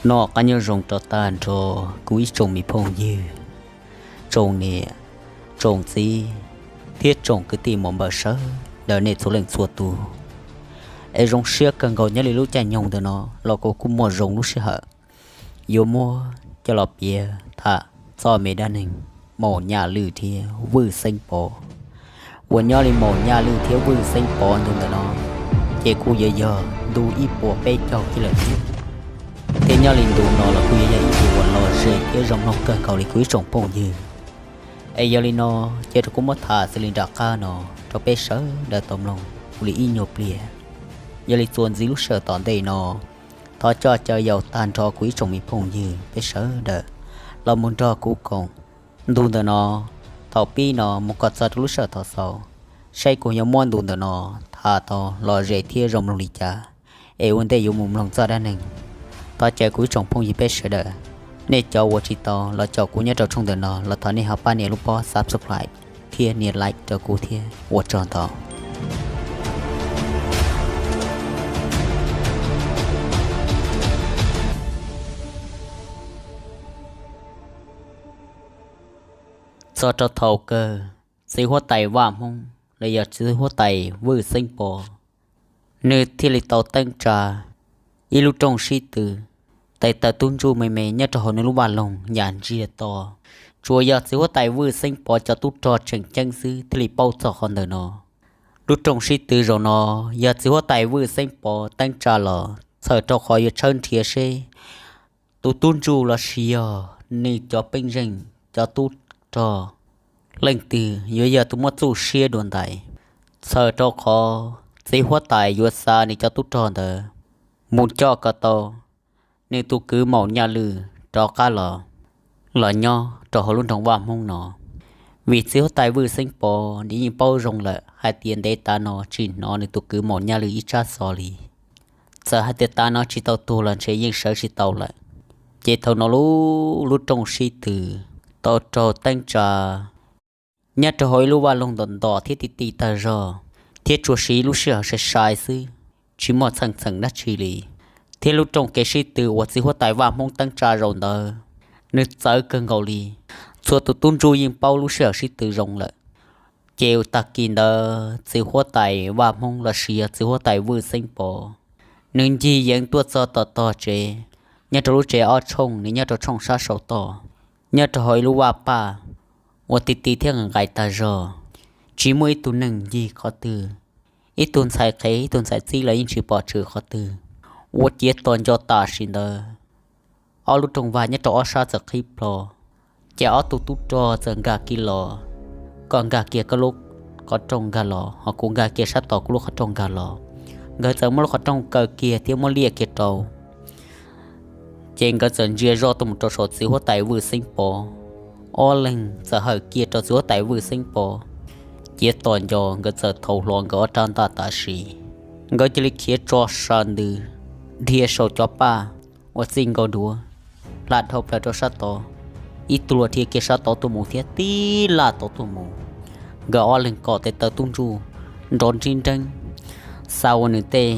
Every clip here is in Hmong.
Noj qab nyob zoo rau tag nrho kuv ib tsoom me phooj ywg, tsoom niam, tsoom txiv, thiab tsoom kwv tij muam npawg sawv daws nej txhua leej txhua tus. Es zoo siab kawg nkaus nyob li lub caij nyoog ntawm no los kuv kuj muaj zoo lub sij hawm yuav muab coj los piav tham txoj me dab neeg Maum Nyaj Lwj thiab Vwj Xeeb Pov. Uas nyob li Maum Nyaj Lwj thiab Vwj Xeeb Pov ntu ntawm no ces kuj yuav yog ntu ib puas peb caug kiag lawm thiab. Thiab nyob li ntu no los kuj yuav yog ib ntu uas lom zem thiab zoo mloog kawg nkaus li kuv ib tsoom phooj ywg. Es yog li no, cia rau kuv muab tham xws li nram qab no rau peb sawv daws tau mloog ua li ib nyuag pliag. Yog li txuas ntxiv lub sij hawm tom ntej no, thov coj caw yaus tag nrho kuv ib tsoom me phooj ywg peb sawv daws los mus nrog kuv koom ntu ntawm no, thaum pib no mus kom txog rau lub sij hawm thaum xaus, saib kuv yuav muab ntu ntawm no tham tau lom zem thiab zoo mloog li cas. Es ua ntej yuav mus mloog txoj dab neeg, thov caw kuv ib tsoom phooj ywg peb sawv daws, nej cov uas tsis tau los caum kuv nyob rau tshooj ntawm no los thov nej ho pab nias lub pob subscribe thiab nias like rau kuv thiab ua tsaug ntau. Txog rau thaum kawg, txiv huab tais Vaj Hmoob los yog txiv huab tais Vwj Xeeb Pov, nws thiaj li tau teeb tsa ib lub rooj sib tw, tes taw tub ntsuj me me nyob rau hauv nws lub vaj loog yam ntsiag to. Tsuas yog txiv huab tais Vwj Xeeb Pov cov tub rog tseem ceeb xwb thiaj li paub txog qhov ntawm no. Lub rooj sib tw zaum no yog txiv huab tais Vwj Xeeb Pov teeb tsa los txhawm rau qhov yuav tshawb nrhiav seb tus tub ntsuj los sis yog nws cov peej zeej cov tub rog leej twg yuav yog tus muaj txuj siab dua ntais. Txhawm rau qhov txiv huab tais yuav xa nws cov tub rog ntawd mus coj kom tau nws tus kwv Maum Nyaj Lwj rov qab los, los nyob rau hauv lub nroog Vaj Hmoob no. Vim txiv huab tais Vwj Xeeb Pov nws yeej paub zoo lawm hais tias ntev tav no tsis hnov nws tus kwv Maum Nyaj Lwj ib tsab xov li. Txawm hais tias tav no tsis tau tuag los ntshe yeej sawv tsis tau lawm. Ces thaum no lub, lub rooj sib tw tau raug teeb tsa nyob rau hauv ib lub vaj loog ntom ntom thiab ti ti tag zog, thiab tsuas siv ib lub sij hawm sai sai xwb, tsis muaj txheej txheem dab tsi li. Thiab lub rooj kev sib tw uas txiv huab tais Vaj Hmoob teeb tsa zaum ntawd, nws txawv kawg nkaus li. Txhua tus tub ntsuj yeej paub lub sij hawm sib tw zoo lawm. Ces tag kis ntawd txiv huab tais Vaj Hmoob los sis yog txiv huab tais Vwj Xeeb Pov, nws ncig yeev tuaj txog tom tog tsev, nyob rau lub tsev ob tshooj, nws nyob rau tshooj sab saum toj, nyob rau hauv ib lub vaj paj uas ti ti thiab nqaim nqaim tag zog, tsis muaj ib tug neeg ncig qhov twg. Ib tug ntxhais qhev ib tug ntxhais txib los yeej tsis pom tshwm qhov twg. Ua ciav tos nco tam sim ntawd, ob lub rooj vag nyob rau ob sab txawm qhib plho. Ces ob tug tub rog txawm nkag kiag los, koj nkag kiag koj lub qhov rooj nkag los, ho kuv nkag kiag sab tod kuv lub qhov rooj nkag los. Nkawd txawm muab lub qhov rooj kaw kiag thiab muab liaj kiag rau. Ces nkawd txawm ntsia zoj tuaj mus rau saum txiv huab tais Vwj Xeeb Pov. Ob leeg txawm hawm kiag rau txiv huab tais Vwj Xeeb Pov, ciav tos nco nkawd txawm thau hlo nkawd ob rab ntaj tam sim. Nkawd cia li khiav tso sa ntws dhia saum cov paj uas txij nkaus duav hla dhau plaws rau sab tod. Ib tug luag dhia kiag sab tod tuaj mus thiab tib laj tod tuaj mus. Nkawd ob leeg kom tes taw tub ntsuj nrov nrib nreeb, xa ua nws tej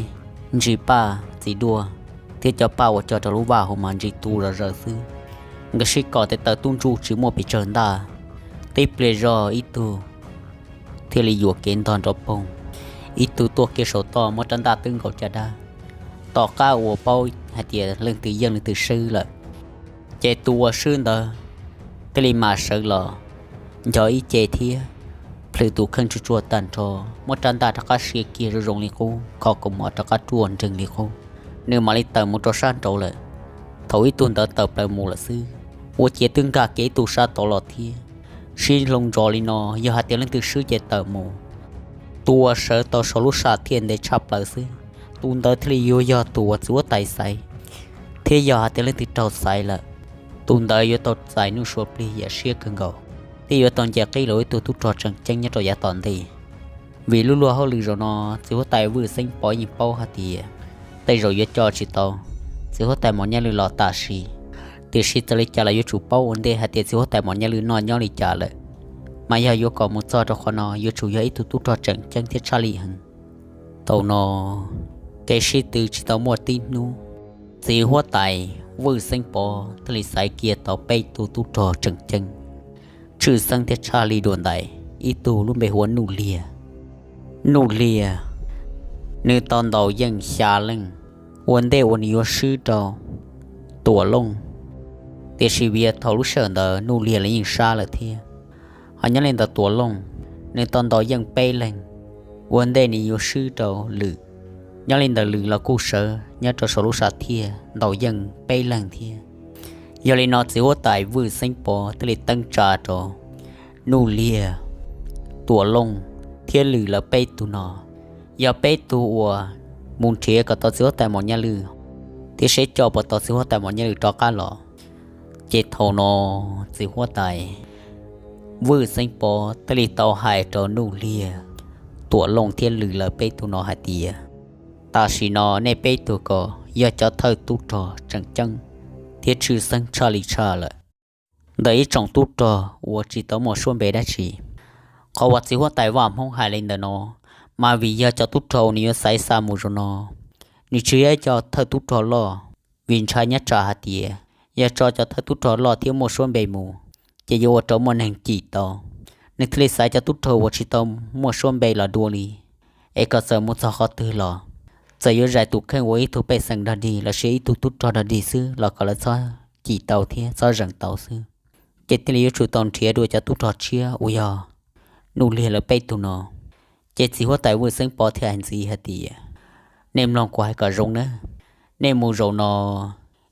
ntsis paj txiv duaj thiab cov paj uas cog rau lub vaj hauv mas ntsis tu zom zaws xwb. Nkawd sib kom tes taw tub ntsuj tsis muaj pes tsawg ntaj, tib pliag zog ib tug thiaj li yuam kev ntog nrov poog, ib tug tuaj kiag saum toj muab rab ntaj twb nkaus caj dab. Tom qab uas paub hais tias leej twg yeej leej twg swb lawm, ces tus uas swb ntawd thiaj li mam sawv los nco ib ce thiab plhws tus kheej tsuag tsuag tag nrho, muab rab ntaj rov qab sia kiag zoo zoo li qub, kho kaus mom rov qab ruaj nreeg li qub, nws mam li tawm mus rau sab nraud lawm. Thaum ib tug ntawd tawm plaws mus lawm xwb, ua ciav twb nkag kiag ib tug sab tod los thiab. Sib hloov ntsos li no, yog hais tias leej twg swb ces tawm mus, tus uas sawv tau saum lub sam thiaj ntev tshaj plaws xwb, tus ntawd thiaj li yuav yog tus uas txiv huab tais xaiv. Thiab yog hais tias leej twg raug xaiv lawm, tus ntawd yuav tau txais nuj sua plig yam siab kawg nkaus, thiab yuav tau nce qib los ua ib tug tub rog tseem ceeb nyob rau yav tom ntej. Vim lub luag hauj lwm zaum no txiv huab tais Vwj Xeeb Pov yeej paub hais tias tej zaum yuav coj tsis tau txiv huab tais Maum Nyaj Lwj los tam sim, tiam sis txawm li cas los yuav tsum paub ua ntej hais tias txiv huab tais Maum Nyaj Lwj noj nyob li cas lawm. Mas yog yuav kom mus txog rau qhov no yuav tsum yog ib tug tub rog tseem ceeb thiab tshaj lij heev. Thaum no kev sib tw tsis tau muaj tib hnub, txiv huab tais Vwj Xeeb Pov thiaj li xaiv kiag tau peb tug tub rog tseem ceeb, tshwj xeeb thiab tshaj li dua ntais. Ib tug lub npe hu ua Nuj Liag. Nuj Liag nws tau ntaus yeej xya leej ua ntej uas nws yuav swb rau Tuam Looj, tiam sis vim yog thaum lub sij hawm ntawd Nuj Liag los yeej sab lawm thiab. Ho nyob li ntawm Tuam Looj, nws tau ntaus yeej peb leeg ua ntej nws yuav swb rau Lwm. Nyob li ntawm Lwm los kuj sawv nyob rau saum lub sam thiaj ntaus yeej peb leeg thiab. Yog li no txiv huab tais Vwj Xeeb Pov thiaj li teeb tsa rau Nuj Liag, Tuam Looj thiab Lwm lawv peb tug no yog peb tug uas mus nrhiav kom tau txiv huab tais Maum Nyaj Lwj thiab seb coj puas tau txiv huab tais Maum Nyaj Lwj rov qab los. Ces thaum no txiv huab tais Vwj Xeeb Pov thiaj li tau hais rau Nuj Liag, Tuam Looj thiab Lwm lawv peb tug no hais tias, tam sim no nej peb tug ko yog cov thawj tub rog tseem ceeb thiab tshwj xeeb tshaj li tshaj lawm ntawm ib tsoom tub rog uas tsis tau muaj suab npe dab tsi. Qhov uas txiv huab tais Vaj Hmoob hais li ntawm no, mas vim yog cov tub rog uas nws yuav xaiv xa mus zaum no, nws tsis yog ib co thawj tub rog loj, vim ntshai nyob tsam hais tias yog tso cov thawj tub rog loj thiab muaj suab npe mus, ces yuav ua rau muaj neeg cim tau. Nws thiaj li xaiv cov tub rog uas tsis tau muaj suab npe los dua li, es kom txawm mus txog qhov twg los, txawm yuav zais tus kheej ua ib tug pej xeem dog dig los sis ib tug tub rog dog dig xwb los kom lawv txhob cim tau thiab txhob zeem tau xwb. Ces thiaj li yuav tsum tau nrhiav dua cov tub rog tshiab uas yog Nuj Liag lawv peb tug no. Ces txiv huab tais Vwj Xeeb Pov thiaj hais ntxiv hais tias, nej mloog kuv hais kom zoo nawb, nej mus zaum no,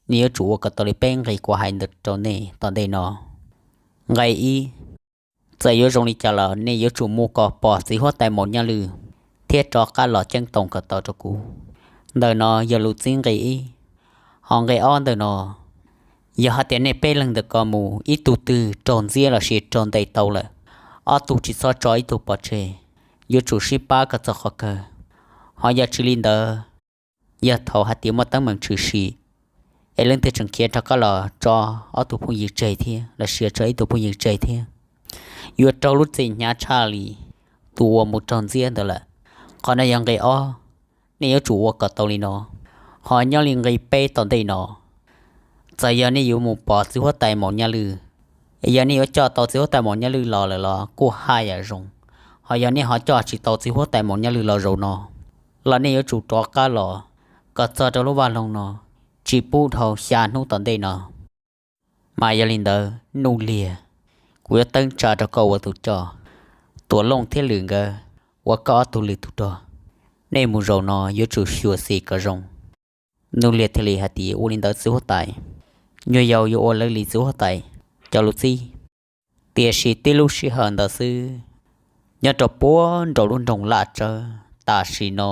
nej yuav tsum ua kom tau li peb nqe kuv hais ntawd rau nej tom ntej no. Nqe ib, txawm yuav zoo li cas los nej yuav tsum mus kom pom txiv huab tais Maum Nyaj Lwj thiab rov qab los ceeb toom kom tau rau kuv. Ntawm no yog lus txib nqe ib. Ho nqe ob ntawm no, yog hais tias nej peb leeg ntawm ko mus ib tug twg raug ntxiab los sis raug ntes tau lawm, ob tug tsis txhob tso ib tug pov tseg, yuav tsum sib pab kom txog qhov kawg. Ho yog tsis li ntawd, yog thaum hais tias muaj teeb meem tshwm sim, es leej twg tseem khiav rov qab los tso ob tug phooj ywg tseg thiab los sis tso ib tug phooj ywg tseg thiab, yuav raug lub txim hnyav tshaj li tus uas mus raug ntxiab ntawd lawm. Qhov no yog nqe ob, nej yuav tsum ua kom tau li no. Ho nyob li nqe peb tom ntej no, txawm yog nej yuav mus pom txiv huab tais Maum Nyaj Lwj, yog nej yuav coj tau txiv huab tais Maum Nyaj Lwj los lawm los kuj haj yam zoo. Ho yog nej ho coj tsis tau txiv huab tais Maum Nyaj Lwj los zaum no, los nej yuav tsum rov qab los kom txog rau lub vaj loog no tsis pub dhau xya hnub tom ntej no. Mas yog li ntawd Nuj Liag, kuv yuav teeb tsa rau koj ua tus coj, Tuam Looj thiab Lwm nkawd ua koj ob tug lwm tus rog. Nej mus zaum no yuav tsum xyuam xim kom zoo. Nuj Liag thiaj li hais tias, ua li ntawd txiv huab tais, nyuag yaus yuav ua raws li txiv huab tais cov lus txib. Tiam sis tib lub sij hawm ntawd xwb, nyob rau puag nraum lub nroog Laj Tsawb tam sim no,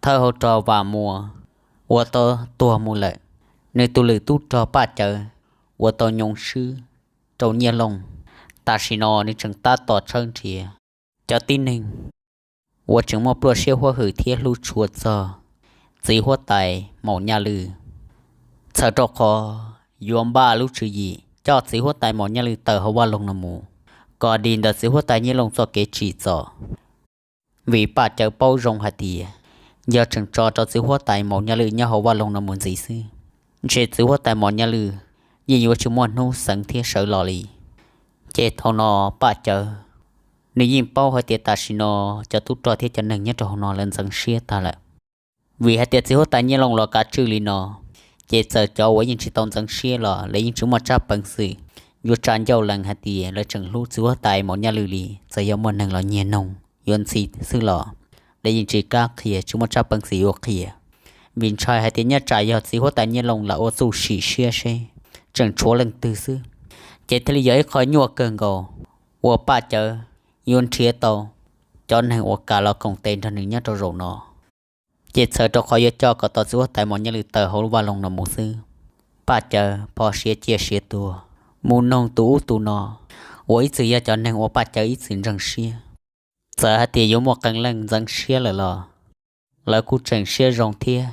thawj hauv rog Vam Muas uas tau tuag mus lawm, nws tus lwm tub rog Paj Cawv uas tau nyoo swb rau Nyiaj Looj, tam sim no nws tseem tab tom tshawb nrhiav cov tib neeg uas tseem muaj pluaj siab huab hwm thiab hlub tshua txog txiv huab tais Maum Nyaj Lwj. Txhawm rau qhov yuav npaj lub tswv yim coj txiv huab tais Maum Nyaj Lwj tawm hauv vaj loog no mus, kom dim ntawm txiv huab tais Nyiaj Looj txoj kev tsim txom. Vim Paj Cawv paub zoo hais tias, yog tseem tso rau txiv huab tais Maum Nyaj Lwj nyob hauv vaj loog no mus ntxiv xwb, ntshe txiv huab tais Maum Nyaj Lwj yeej yuav tsis muaj hnub xeev thiab sawv los li. Ces thaum no Paj Cawv nws yeej paub hais tias tam sim no cov tub rog thiab cov neeg nyob rau hauv no lawv ntxeev siab tag lawm. Vim hais tias txiv huab tais Nyiaj Looj los kav tswj li no, ces txawm cov uas yeej tsis tau ntxeev siab los lawv yeej tsis muaj tsab peev xwm yuav tsa ncauj lees hais tias lawv tseem hlub txiv huab tais Maum Nyaj Lwj li. Txawm yog muaj neeg los nyiag noog yuav ntxhi xwb los lawv yeej tsis kam qhia, tsis muaj tsab peev xwm yuav qhia, vim ntshai hais tias nyob tsam yog txiv huab tais Nyiaj Looj lam ua txuj sim siab seb tseem tshuav leej twg xwb, ces thiaj li yog ib qho nyuaj kawg nkaus uas Paj Cawv yuav nrhiav tau cov neeg uas kam los koom tes nrog nws nyob rau zaum no. Ces txhawm rau qhov yuav coj kom tau txiv huab tais Maum Nyaj Lwj tawm hauv lub vaj loog no mus xwb, Paj Cawv phov siav ciaj siav tuag mus noog tus ub tus no, uas ib txwm yog cov neeg uas Paj Cawv ib txwm ntseeg siab. Txawm hais tias yuav muaj qee leej ntxeev siab lawm los lawv kuj tseem siab zoo thiab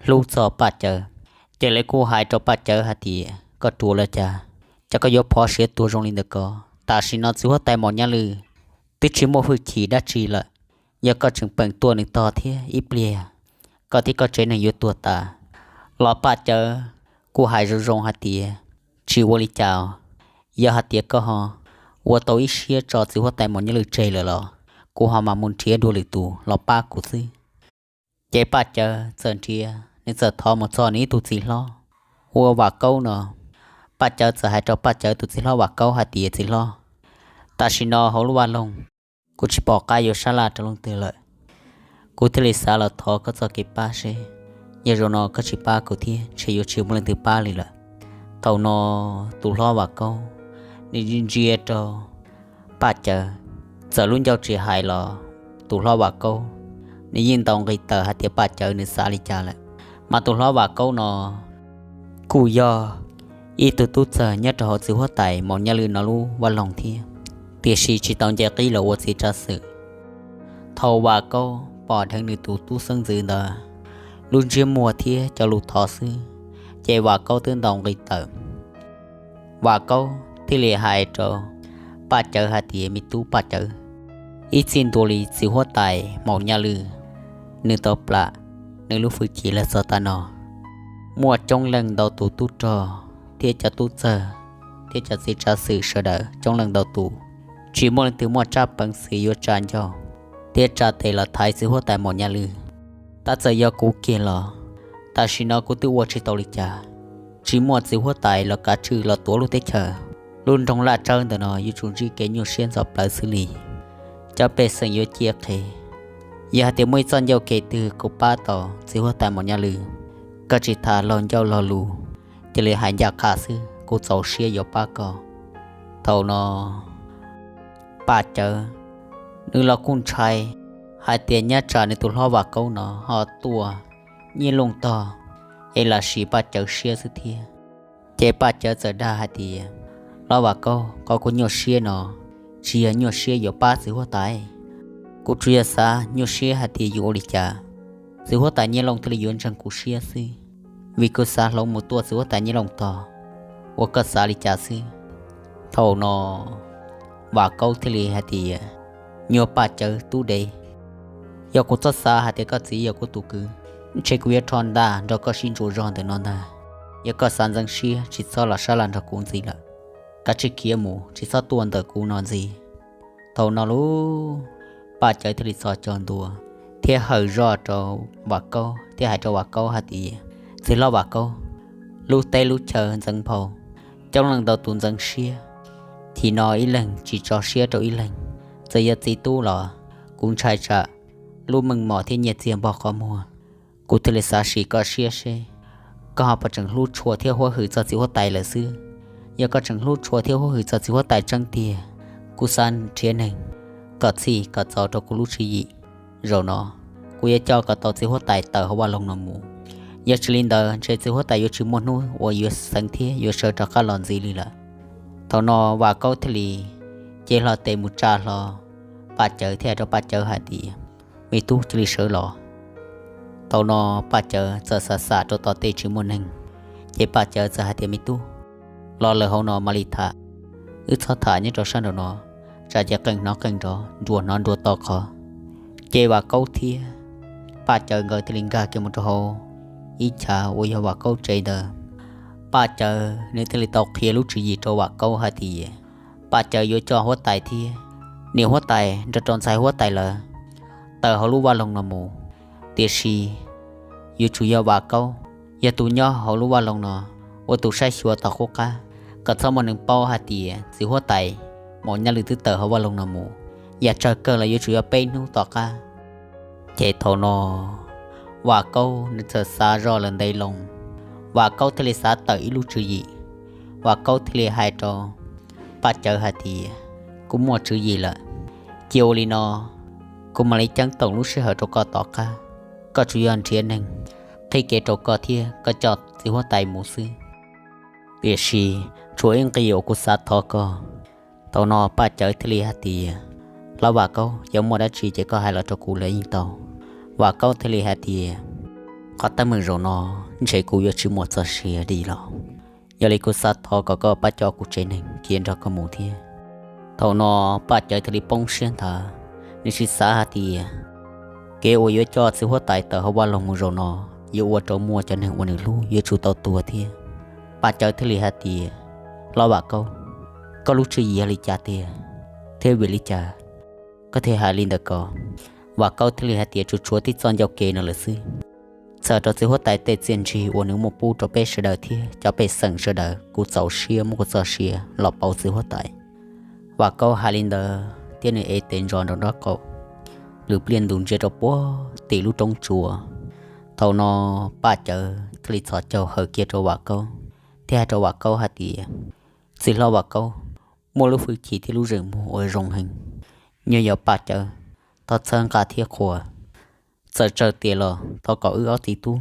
hlub txog Paj Cawv. Ces lawv kuj hais rau Paj Cawv hais tias, koj ruam los cas, cas koj yuav phov siav tuag zoo li ntawm ko? Tam sim no txiv huab tais Maum Nyaj Lwj twb tsis muaj hwj chim dab tsi lawm, yog koj tseem peem tua nws tog thiab ib pliag koj thiab koj tsev neeg yuav tuag tas. Los Paj Cawv kuj hais zoo zoo hais tias, tsis ua li cas, yog hais tias koj ho ua tau ib siab tso txiv huab tais Maum Nyaj Lwm tseg lawm los kuv ho mam mus nrhiav dua lwm tus los pab kuv xwb. Ces Paj Cawv txawm nrhiav, nws txawm thov mus txog nws ib tug txiv hlob ua Vam Kaub no. Paj Cawv txawm hais rau Paj Cawv tus txiv hlob Vam Kaub hais tias, txiv hlob, tam sim no hauv lub vaj loog kuv tsis pom qab yuav sab laj rau leej twg lawm. Kuv thiaj li xav los thov koj txoj kev pab seb yog zaum no koj tsis pab kuv thiab ntshe yuav tsis muaj leej twg pab li lawm. Thaum no tus hlob Vam Kaub nws ntsia rau Paj Cawv, txawm lub ncauj tsis hais los tus hlob Vam Kaub nws yeej ntaus nqi tawm hais tias Paj Cawv nws xav li cas lawm. Mas tus hlob Vam Kaub no kuj yog ib tug tub txawg nyob rau hauv txiv huab tais Maum Nyaj Lwm no lub vaj loog thiab, tiam sis tsis tau nce qib los ua txiv tsav xwm. Thaum Vam Kaub pom dheev nws tus tub xeeb ntxwv ntawd lub ntsiab muag thiab cov lus thov xwb, ces Vam Kaub twb ntaus nqi tawm. Vam Kaub thiaj li hais rau Paj Cawv hais tias, me tub Paj Cawv, ib txij ntua li txiv huab tais Maum Nyaj Lwm nws tau plam nws lub hwj chim los txog tav no, muaj coob leej ntau tus tub rog thiab cov tub txawg thiab cov txiv tsav xwm sawv daws coob leej ntau tus, tsis muaj leej twg muaj tsab peev xwm yuav tsa ncauj thiab tsa tes los thaiv txiv huab tais Maum Nyaj Lwm. Tab txawm yog kuv kiag los tam sim no kuv twb ua tsis tau li cas. Tsis muaj txiv huab tais los kav tswj los tuav lub teb chaws, lub nroog Laj Tsawb ntawm no yuav tsum ntsib kev nyuaj siab ntxhov plawv xwb li. Cov pej xeem yuav ciaj qhev. Yog hais tias muaj ib txoj ncauj kev twg kuv pab tau txiv huab tais Maum Nyaj Lwm, koj tsis tham laug ncauj laug lus, cia li hais ncaj qha xwb kuv txaus siab yuav pab koj. Thaum no Paj Cawv nws los kuj ntshai hais tias nyaj tsam nws tus hlob Vam Kaub no ho tua Nyiaj Looj tog es lam sim Paj Cawv siab xwb thiab. Ces Paj Cawv txawm dag hais tias, hlob Vam Kaub, qhov kuv nyuaj siab no tsis yog nyuaj siab yuav pab txiv huab tais, kuv tsuas yog xav nyuaj siab hais tias yuav ua li cas txiv huab tais Nyiaj Looj thiaj li yuav ntseeg kuv siab xwb, vim kuv xav hloov mus tua txiv huab tais Nyiaj Looj tog uas koj xav li cas xwb. Thaum no Vam Kaub thiaj li hais tias, nyuag Paj Cawv tub dev, yog kuv txhob xav hais tias koj txiv yog kuv tus kwv, ntshe kuv yuav rho ntaj nrog koj sib ntsuas zog ntawm no ntag. Yog koj xav ntxeev siab tsis txhob los sab laj nrog kuv ntxiv lawm, kav tsij khiav mus tsis txhob tuaj ntawm kuv no ntxiv. Thaum no lub Paj Cawv thiaj li txhos caug ntua thiab hawm zoj rau Vam Kaub thiab hais rau Vam Kaub hais tias, txiv hlob Vam Kaub, lub teb lub chaw ntxeev nphau, coob leej ntau tus ntxeev siab, thim no ib leeg tsis tso siab rau ib leeg. Txawm yog txiv tub los kuv ntshai tsam lub meej mom thiab nyiaj txiag npog qhov muag. Kuv thiaj li xav sim koj siab seb koj ho puas tseem hlub tshua thiab huab hwm txog txiv huab tais lawm xwb. Yog koj tseem hlub tshua thiab huab hwm txog txiv huab tais tseeb tiag, kuv xav nrhiav neeg kom txhij kom txaus rau kuv lub tswv yim. Zaum no kuv yuav coj kom tau txiv huab tais tawm hauv vaj loog no mus. Yog tsis li ntawd ntshe txiv huab tais yuav tsis muaj hnub uas yuav xeev thiab yuav sawv rov qab los ntxiv li lawm. Thaum no Vam Kaub thiaj li cev hlo tes mus tsa hlo Paj Cawv thiab hais rau Paj Cawv hais tias, me tub, cia li sawv los. Thaum no Paj Cawv txawm xam xam rau tom tej tsis muaj neeg, ces Paj Cawv txawm hais tias, me tub, los lawm hauv no mam li tham, wb txhob tham nyob rau sab nraum no, tsam ces qee hnov qee nrov, nruas hnov nruas to qhov. Ces Vam Kaub thiab Paj Cawv nkawd thiaj li nkag kiag mus rau hauv ib chav uas yog Vam Kaub tsev ntawd. Paj Cawv nws thiaj li tau qhia lub tswv yim rau Vam Kaub hais tias, Paj Cawv yuav coj huab tais thiab niam huab tais nrog rau ntxhais huab tais lawv tawm hauv lub vaj loog no mus, tiam sis yuav tsum yog Vam Kaub yog tus nyob hauv lub vaj loog no ua tus saib xyuas tom qub qab, kom txhob muaj neeg paub hais tias txiv huab tais Maum Nyaj Lwm twb tawm hauv vaj loog no mus. Yam tsawg kawg los yuav tsum yog peb hnub tom qab. Ces thaum no Vam Kaub nws txawm xav zoj lawm ntev loo, Vam Kaub thiaj li xav tawm ib lub tswv yim. Vam Kaub thiaj li hais rau Paj Cawv hais tias, kuv muaj tswv yim lawm, cia ua li no, kuv mam li ceeb toom lub sij hawm rau koj tom qab, koj tsuas yog nrhiav neeg qhib kev rau koj thiab koj coj txiv huab tais mus xwb. Tiam sis tshuav ib nqi uas kuv xav thov koj. Thaum no Paj Cawv thiaj li hais tias, hlob Vam Kaub, yog muaj dab tsi ces koj hais los rau kuv los yeej tau. Vam Kaub thiaj li hais tias, qhov teeb meem zaum no ntshe kuv yuav tsis muaj txoj sia li los, yog li kuv xav thov kom koj pab coj kuv tsev neeg cia nrog koj mus thiab. Thaum no Paj Cawv thiaj li poob siab nthav, nws tsis xav hais tias kev uas yuav coj txiv huab tais tawm hauv vaj loog mus zaum no yuav ua rau muaj cov neeg uas nws hlub yuav tsum tau tuag thiab. Paj Cawv thiaj li hais tias, Hlob Vam Kaub, koj lub tswv yim yog li cas tiag, thiab vim li cas koj thiaj hais li ntawd ko? Vam Kaub thiaj li hais tias, Tsuas tshuav tib txoj ncauj ke no lawm xwb. Txhawm rau txiv huab tais tej txiaj ntsig uas nws muaj pub rau peb sawv daws thiab cov pej xeem sawv daws, kuv txaus siab muab kuv txoj sia los pauv txiv huab tais. Vam Kaub hais li ntawd thiab nws ev tes ntsos nraum nraub qaum, lwm pliaj ntus ntsia rau puag tim lub roob tsuas. Thaum no Paj Cawv thiaj li txhos caug hawm kiag rau Vam Kaub thiab hais rau Vam Kaub hais tias, Txiv hlob Vam Kaub, muaj lub hwj chim thiab lub zeem muag uas zoo heev. Nyuag yaus Paj Cawv, thov txhawb nqa thiab qhuas, txawm tsawg tiam los thov kom wb ob txiv tub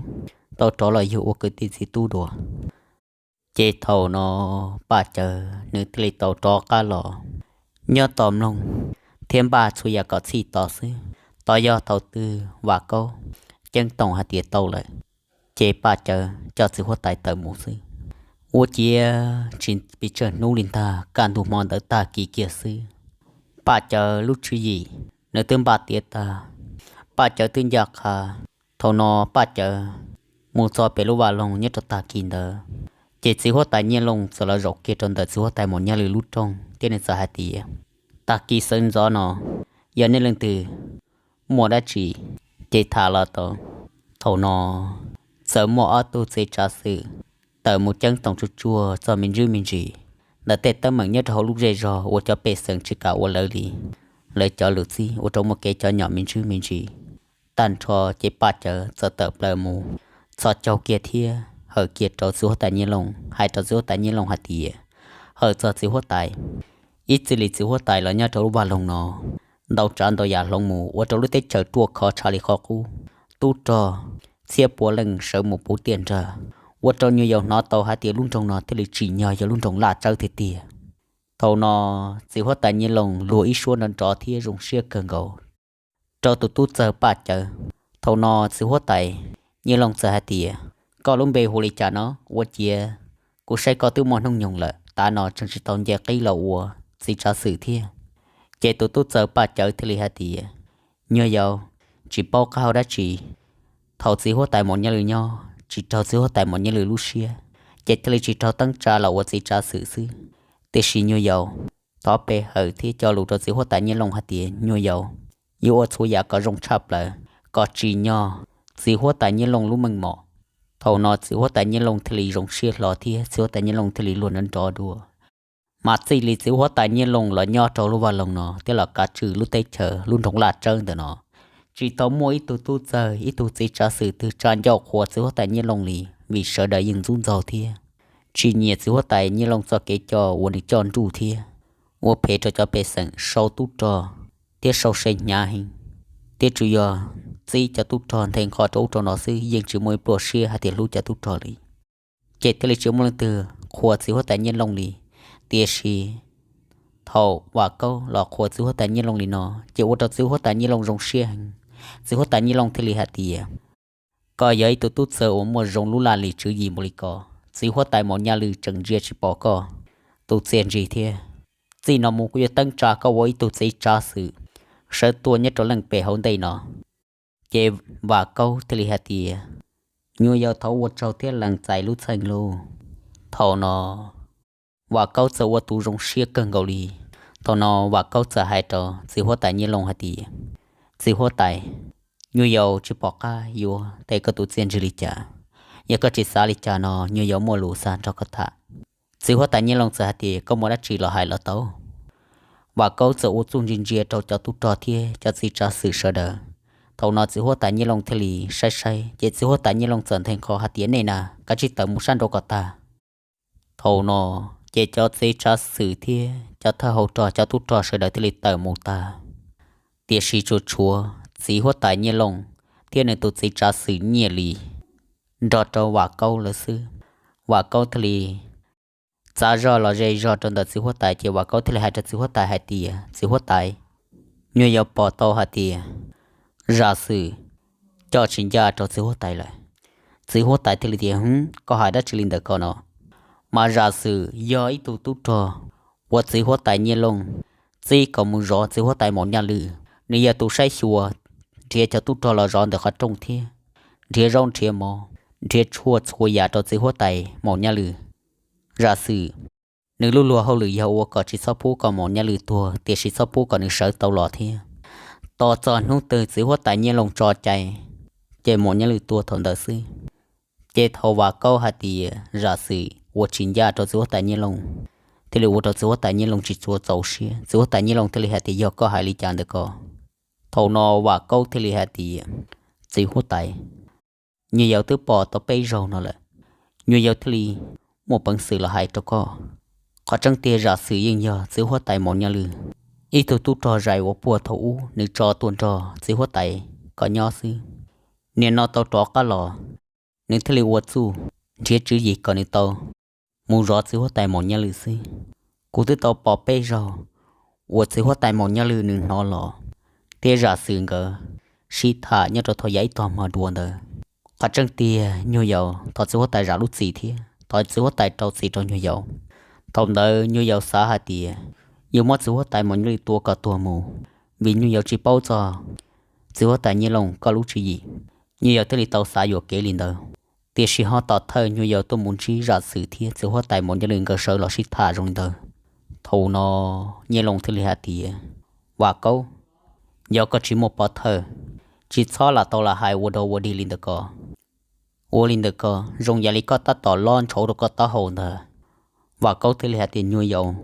tau rov los yug ua kwv tij txiv tub dua. Ces thaum no Paj Cawv nws thiaj li tau rov qab los nyob tos mloog thiab npaj txhua yam kom txhij tos xwb. Tos yog thaum twg Vam Kaub ceeb toom hais tias tau lawm, ces Paj Cawv coj txiv huab tais tawm mus xwb. Ua ciav tsis pes tsawg hnub li ntag, kaj ntug hmo ntawd tag kis kiag xwb, Paj Cawv lub tswv yim nws twb npaj tiav tag, Paj Cawv twb ncaj qha. Thaum no Paj Cawv mus txog pem lub vaj loog nyob rau tag kis ntawd, ces txiv huab tais Nyiaj Looj txawm los zaum kiag rau ntawm txiv huab tais Maum Nyaj Lwm lub rooj thiab nws txawm hais tias, Tag kis sawv ntxov no, yog nej leej twg muaj dab tsi ces tham los tau. Thaum no txawm muaj ob tug txiv tsav xwm tawm mus ceeb toom tsuag tsuag txog me ntsis me ntsis ntawm tej teeb meem nyob rau hauv lub zej zog uas cov pej xeem tsis kam ua lawv li, lawv cov lus txib ua rau muaj kev cov nyom me ntsis me ntsis. Tag nrho ces Paj Cawv txawm tawm plaws mus txhos caug kiag thiab hawm kiag rau txiv huab tais Nyiaj Looj, hais rau txiv huab tais Nyiaj Looj hais tias, Hawm txog txiv huab tais, ib txij li txiv huab tais los nyob rau lub vaj loog no, ntau tsav ntau yam hloov mus ua rau lub teb chaws ruaj khov tshav li qhov qub. Tub rog txhiab pua leej sawv mus puv tiaj nrag, ua rau nyuag yaus hnov tau hais tias lub nroog no thiaj li tsim nyog yog lub nroog laj tsawb tiag tiag. Thaum no txiv huab tais Nyiaj Looj luag ib suab nrov nrov thiab zoo siab kawg nkaus rau tus tub txawg Paj Cawv. Thaum no txiv huab tais Nyiaj Looj txawm hais tias, Koj lub npe hu li cas no? Ua ciav kuv saib koj twb muaj hnub nyoog lawm, tav no tseem tsis tau nce qib los ua txiv tsav xwm thiab. Ces tus tub txawg Paj Cawv thiaj li hais tias, Nyuag yaus, tsis paub qab hau dab tsi. Thaum txiv huab tais Maum Nyaj Lwm nyob, tsis raug txiv huab tais Maum Nyaj Lwm lub siab, ces thiaj li tsis raug teeb tsa los ua txiv tsav xwm xwb. Tiam sis nyuag yaus, thov pe hawm thiab cog lus rau txiv huab tais Nyiaj Looj hais tias nyuag yaus yuav ua txhua yam kom zoo tshaj plaws, kom tsim nyog txiv huab tais Nyiaj Looj lub meej mom. Thaum no txiv huab tais Nyiaj Looj thiaj li zoo siab hlo thiab txiv huab tais Nyiaj Looj thiaj li luag nrov nrov dua. Mas txij li txiv huab tais Nyiaj Looj los nyob rau lub vaj loog no thiab los kav tswj lub teb chaws lub nroog laj tsawb ntawm no, tsis tau muaj ib tug tub txawg ib tug txiv tsav xwm twg tsa ncauj qhuas txiv huab tais Nyiaj Looj li, vim sawv daws yeej ntxub ntxaug thiab tsis nyiam txiv huab tais Nyiaj Looj txoj kev coj uas nws coj nruj thiab ua phem rau cov pej xeem, sau tub rog thiab sau se hnyav heev, thiab tsuas yog txib cov tub rog nthe nqho rau ub rau no xwb, yeej tsis muaj ib pluaj siab hais tias hlub cov tub rog li. Ces thiaj li tsis muaj leej twg qhuas txiv huab tais Nyiaj Looj li. Tiam sis thaum Vam Kaub los qhuas txiv huab tais Nyiaj Looj li no, ces ua rau txiv huab tais Nyiaj Looj zoo siab heev. Txiv huab tais Nyiaj Looj thiaj li hais tias, Koj yog ib tug tub txawg uas muaj zoo lub laj lim tswv yim npaum li ko, txiv huab tais Maum Nyaj Lwm tseem ntsia tsis pom koj tus txiaj ntsig thiab. Txij no mus kuv yuav teeb tsa koj ua ib tug txiv tsav xwm sawv tuaj nyob rau leej pem hauv ntej no. Ces Vam Kaub thiaj li hais tias, Nyuag yaus, thov ua tsaug thiab lees txais lub txheej lauj. Thaum no Vam Kaub txawm ua tus zoo siab kawg nkaus li. Thaum no Vam Kaub txawm hais rau txiv huab tais Nyiaj Looj hais tias, Txiv huab tais, nyuag yaus tsis pom qab yuav teb koj tus txiaj ntsig li cas. Yog koj tsis xav li cas no, nyuag yaus muaj lus xav nrog koj tham. Txiv huab tais Nyiaj Looj txawm hais tias, Koj muaj dab tsi los hais los tau. Vam Kaub txawm ua txuj ntsia ntsia rau cov tub rog thiab cov txiv tsav xwm sawv daws. Thaum no txiv huab tais Nyiaj Looj thiaj li saib saib, ces txiv huab tais Nyiaj Looj txawm nthe nqho hais tias, Nej na, kav tsij tawm mus sab nraud kom tag. Thaum no ces cov txiv tsav xwm thiab cov thawj hauv rog, cov tub rog sawv daws thiaj li tawm mus tag. Tiam sis tsuas tshuav txiv huab tais Nyiaj Looj thiab nws tus txiv tsav xwm Nyiaj Lis nrog rau Vam Kaub lawv xwb. Vam Kaub thiaj li txav zog los ze zog rau ntawm txiv huab tais, ces Vam Kaub thiaj li hais rau txiv huab tais hais tias, Txiv huab tais, nyuag yaus pom tau hais tias zam xwm coj tsis ncaj rau txiv huab tais lawm. Txiv huab tais thiaj li tias, Hwv, koj hais dab tsi li ntawm ko no? Mas zam xwm yog ib tug tub rog uas txiv huab tais Nyiaj Looj txib kom mus zov txiv huab tais Maum Nyaj Lwm. Nws yog tus saib xyuas nrhiav cov tub rog los zov ntawm qhov rooj thiab nrhiav zaub nrhiav mov, nrhiav tshuaj txhua yam rau txiv huab tais Maum Nyaj Lwm. Zam Xwm, nws lub luag hauj lwm yog ua kom tsis txhob pub kom Maum Nyaj Lwm tuag, tiam sis txhob pub kom nws sawv tau los thiab. Tos txog hnub twg txiv huab tais Nyiaj Looj tso cai, ces Maum Nyaj Lwm tuag thaum ntawd xwb. Ces thaum Vam Kaub hais tias Zam Xwm ua tsis ncaj rau txiv huab tais Nyiaj Looj, thiaj li ua rau txiv huab tais Nyiaj Looj tsis tshua txaus siab. Txiv huab tais Nyiaj Looj thiaj li hais tias yog koj hais li cas ntawm ko. Thaum no Vam Kaub thiaj li hais tias, txiv huab tais, nyuag yaus twb pom tau peb zaug no lawm, nyuag yaus thiaj li muaj peev xwm los hais rau koj. Qhov tseeb tiag Zam Xwm yeej yog txiv huab tais Maum Nyaj Lwm ib tug tub rog zais uas puag thaum ub nws tso tuaj nrog txiv huab tais kom nyob xwb. Nim no tau rov qab los, nws thiaj li ua txuj nrhiav tswv yim kom nws tau mus zov txiv huab tais Maum Nyaj Lwm xwb. Kuv twb tau pom peb zaug uas txiv huab tais Maum Nyaj Lwm nws hnov los thiab Zam Xwm nkawd sib tham nyob rau thaum yav ib tog hmo dua ntawd. Qhov tseeb tiag nyuag yaus thov txiv huab tais zam lub txim thiab thov txiv huab tais rau txim rau nyuag yaus. Thaum ntawd nyuag yaus xav hais tias yuav muab txiv huab tais Maum Nyaj Lwm tua kom tuag mus, vim nyuag yaus tsis paub txog txiv huab tais Nyiaj Looj koj lub tswv yim. Nyuag yaus thiaj li tau xav yuam kev li ntawd. Tiam sis ho tom thawj nyuag yaus tuaj mus ntsib Zam Xwm thiab txiv huab tais Maum Nyaj Lwm nkawd sawv los sib tham zoo li ntawd. Thaum no Nyiaj Looj thiaj li hais tias, Vam Kaub, yog koj tsis muaj pov thawj, tsis txhob lam tau lam hais ua dog ua dig li ntawm ko. Ua li ntawm ko zoo yam li koj tab tom lob ntshauv rau koj taub hau ntag. Vam Kaub thiaj li hais tias nyuag yaus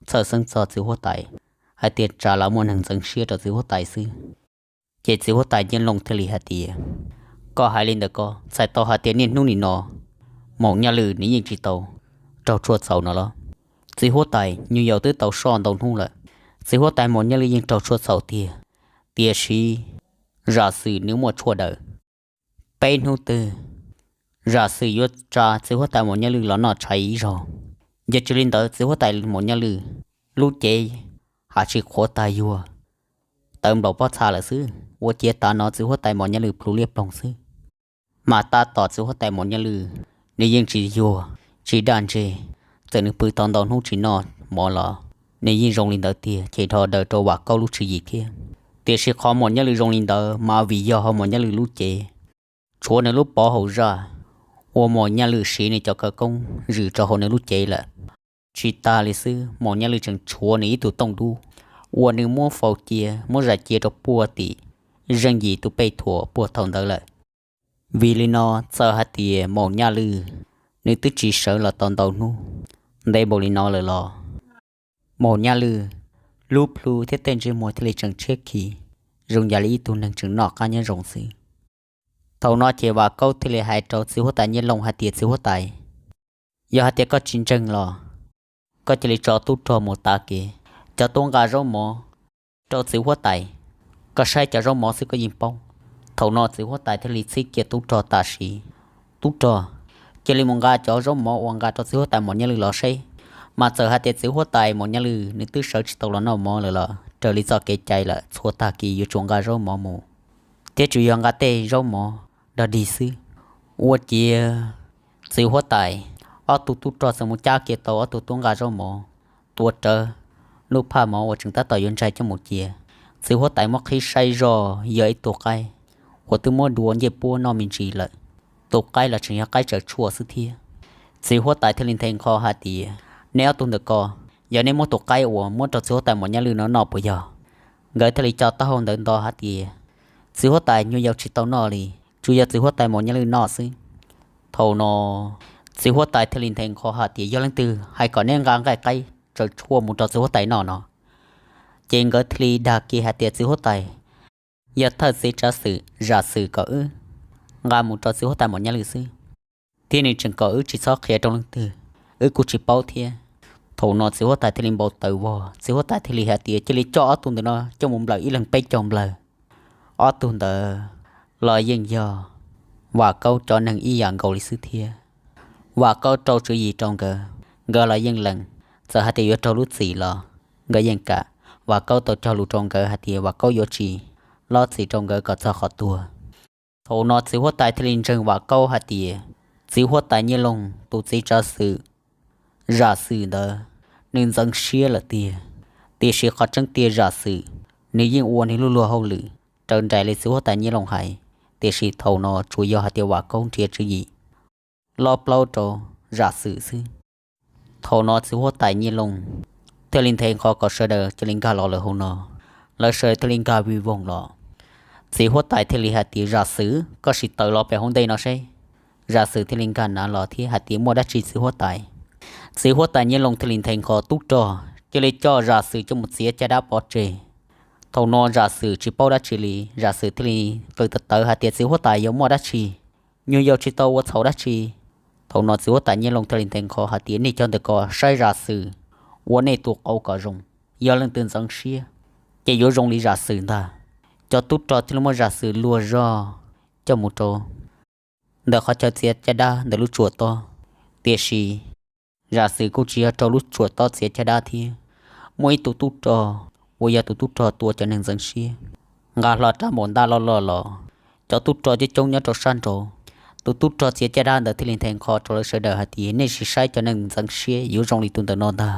txhawj xeeb txog txiv huab tais, hais tias tsam los muaj neeg ntxeev siab rau txiv huab tais xwb. Ces txiv huab tais Nyiaj Looj thiaj li hais tias, koj hais li ntawm ko txhais tau hais tias niaj hnub nim no Maum Nyaj Lwm nws yeej tsis tau raug tshuaj txhaum no los? Txiv huab tais, nyuag yaus twb tau soj ntau hnub lawm, txiv huab tais Maum Nyaj Lwm yeej raug tshuaj txhaum tiag, tiam sis Zam Xwm nws muaj tshuaj daws. Peb hnub twg Zam Xwm yuav tsa txiv huab tais Maum Nyaj Lwm los noj tshais ib zaug. Yog tsis li ntawd txiv huab tais Maum Nyaj Lwm lub cev haj tsis qhuav tag yuag, tawv nplaum pob txha lawm xwb. Ua ciav tav no txiv huab tais Maum Nyaj Lwm plhu liab ploog xwb. Mas tab tom txiv huab tais Maum Nyaj Lwm nws yeej tsis yuag tsis daj ntseg, txawm nws pw tau ntau hnub tsis noj mov los nws yeej zoo li ntawd tiag, ces dhau daws rau Vam Kaub lub tswv yim thiab. Tiam sis qhov Maum Nyaj Lwm zoo li ntawd mas vim yog hauv Maum Nyaj Lwm lub cev tshuav nws lub pov hauv zaj uas Maum Nyaj Lwm siv nws cov khawv koob zwm rau hauv nws lub cev lawm. Tsis tas li xwb, Maum Nyaj Lwm tseem tshuav nws ib tug tooj dub uas nws muab faus cia, muab zais cia rau puag tim zeej yim tus pej thuam puag thaum ntawd lawm. Vim li no txawm hais tias Maum Nyaj Lwm nws twb tsis sawv los tau ntau hnub ntev npaum li no lawm los Maum Nyaj Lwm lub plhu thiab tej ntsej muag thiaj li tseem tshiab khiv, zoo yam li ib tug neeg tseem noj qab nyob zoo xwb. Thaum no ces Vam Kaub thiaj li hais rau txiv huab tais Nyiaj Looj hais tias, txiv huab tais, yog hais tias koj tsis ntseeg los koj cia li tso tub rog mus tav kev, cov tub nqa zaub mov rau txiv huab tais, koj saib cov zaub mov xwb koj yeej paub. Thaum no txiv huab tais thiaj li txhib kiag tub rog tam sim, tub rog, cia li mus nqa cov zaub mov uas nqa rau txiv huab tais Maum Nyaj Lwm los seb. Mas txawm hais tias txiv huab tais Maum Nyaj Lwm nws twb sawv tsis tau los noj mov lawm los raws li txoj kev cai lawm txhua tag kis yuav tsum nqa zaub mov mus, thiab tsuas yog nqa tej zaub mov dog dig xwb. Ua ciav txiv huab tais ob tug tub rog txawm mus cab kiag tau ob tug tub nqa zaub mov, tuav rawv lub phaj mov uas tseem tab tom yuav ntsaig coj mus cia. Txiv huab tais muab qhib saib zoj yog ib tug qaib uas twb muab dua ncej puab noj me ntsis lawm, tus qaib los tseem yog qaib tsaws tshuaj xwb thiab. Txiv huab tais thiaj li nthe nqho hais tias, neb ob tug ntawm ko, yog neb muab tus qaib uas muab rau txiv huab tais Maum Nyaj Lwm no noj puas yog? Nkawd thiaj li co taub hau ntawd nto hais tias, txiv huab tais, nyuag yaus tsis tau noj li, tsuas yog txiv huab tais Maum Nyaj Lwm noj xwb. Thaum no txiv huab tais thiaj li nthe nqho hais tias, yog leej twg hais kom neb nqa nqaij qaib tsaws tshuaj mus rau txiv huab tais noj no? Ces nkawd thiaj li dag kiag hais tias, txiv huab tais, yog thawj txiv tsav xwm Zam Xwm kom wb nqa mus rau txiv huab tais Maum Nyaj Lwm xwb, thiab nws tseem kom wb tsis txhob qhia rau leej twg, wb kuj tsis paub thiab. Thaum no txiv huab tais thiaj li npau taws vog, txiv huab tais thiaj li hais tias, cia li coj ob tug ntawm no coj mus nplawm ib leeg peb caug nplawg. Ob tug ntawd los yeej yog Vam Kaub cov neeg ib yam nkaus li xwb thiab. Vam Kaub rau tswv yim rau nkawd, nkawd los yeej lees, txawm hais tias yuav raug lub txim los nkawd yeej kam. Vam Kaub tau cog lus rau nkawd hais tias Vam Kaub yuav tsis lob txim rau nkawd kom txog qhov tuag. Thaum no txiv huab tais thiaj li ntseeg Vam Kaub hais tias, txiv huab tais Nyiaj Looj tus txiv tsav xwm Zam Xwm ntawd, nws ntxeev siab lawm tiag. Tiam sis qhov tseeb tiag Zam Xwm, nws yeej ua nws lub luag hauj lwm raws nraim li txiv huab tais Nyiaj Looj hais, tiam sis thaum no tsuas yog hais tias Vam Kaub nrhiav tswv yim lob plaub rau Zam Xwm xwb. Thaum no txiv huab tais Nyiaj Looj thiaj li nthe nqho kom sawv daws cia li nkag los lawm hauv no. Lawv sawv daws thiaj li nkag vij voog los. Txiv huab tais thiaj li hais tias, Zam Xwm, koj sim tawm los pem hauv ntej no seb. Zam Xwm thiaj li nkag nav los thiab hais tias, Muaj dab tsi txiv huab tais? Txiv huab tais Nyiaj Looj thiaj li nthe nqho tub rog cia li coj Zam Xwm coj mus txiav caj dab pov tseg. Thaum no Zam Xwm tsis paub dab tsi li, Zam Xwm thiaj li qw tawv tawv hais tias, Txiv huab tais, yog muaj dab tsi? Nyuag yaus tsis tau ua txhaum dab tsi. Thaum no txiv huab tais Nyiaj Looj thiaj li nthe nqho hais tias, Nej cov ntawm ko saib Zam Xwm ua nej tus qauv kom zoo, yog leej twg ntxeev siab ces yuav zoo li Zam Xwm ntag. Cov tub rog thiaj li muab Zam Xwm luag zog coj mus rau ntawm qhov chaw txiav caj dab ntawm lub tsuas tob. Tiam sis Zam Xwm kuj tsis yog rau lub tsuas tob txiav caj dab thiab. Muaj ib tug tub rog uas yog tus tub rog tua cov neeg ntxeev siab nqa hlo rab npaum ntaj loj loj los. Cov tub rog coob coob nyob rau sab nraud. Tus tub rog txiav caj dab ntawd thiaj li nthe nqho rau lawv sawv daws hais tias, Nej sim saib cov neeg ntxeev siab yuav zoo li tus ntawm no ntag.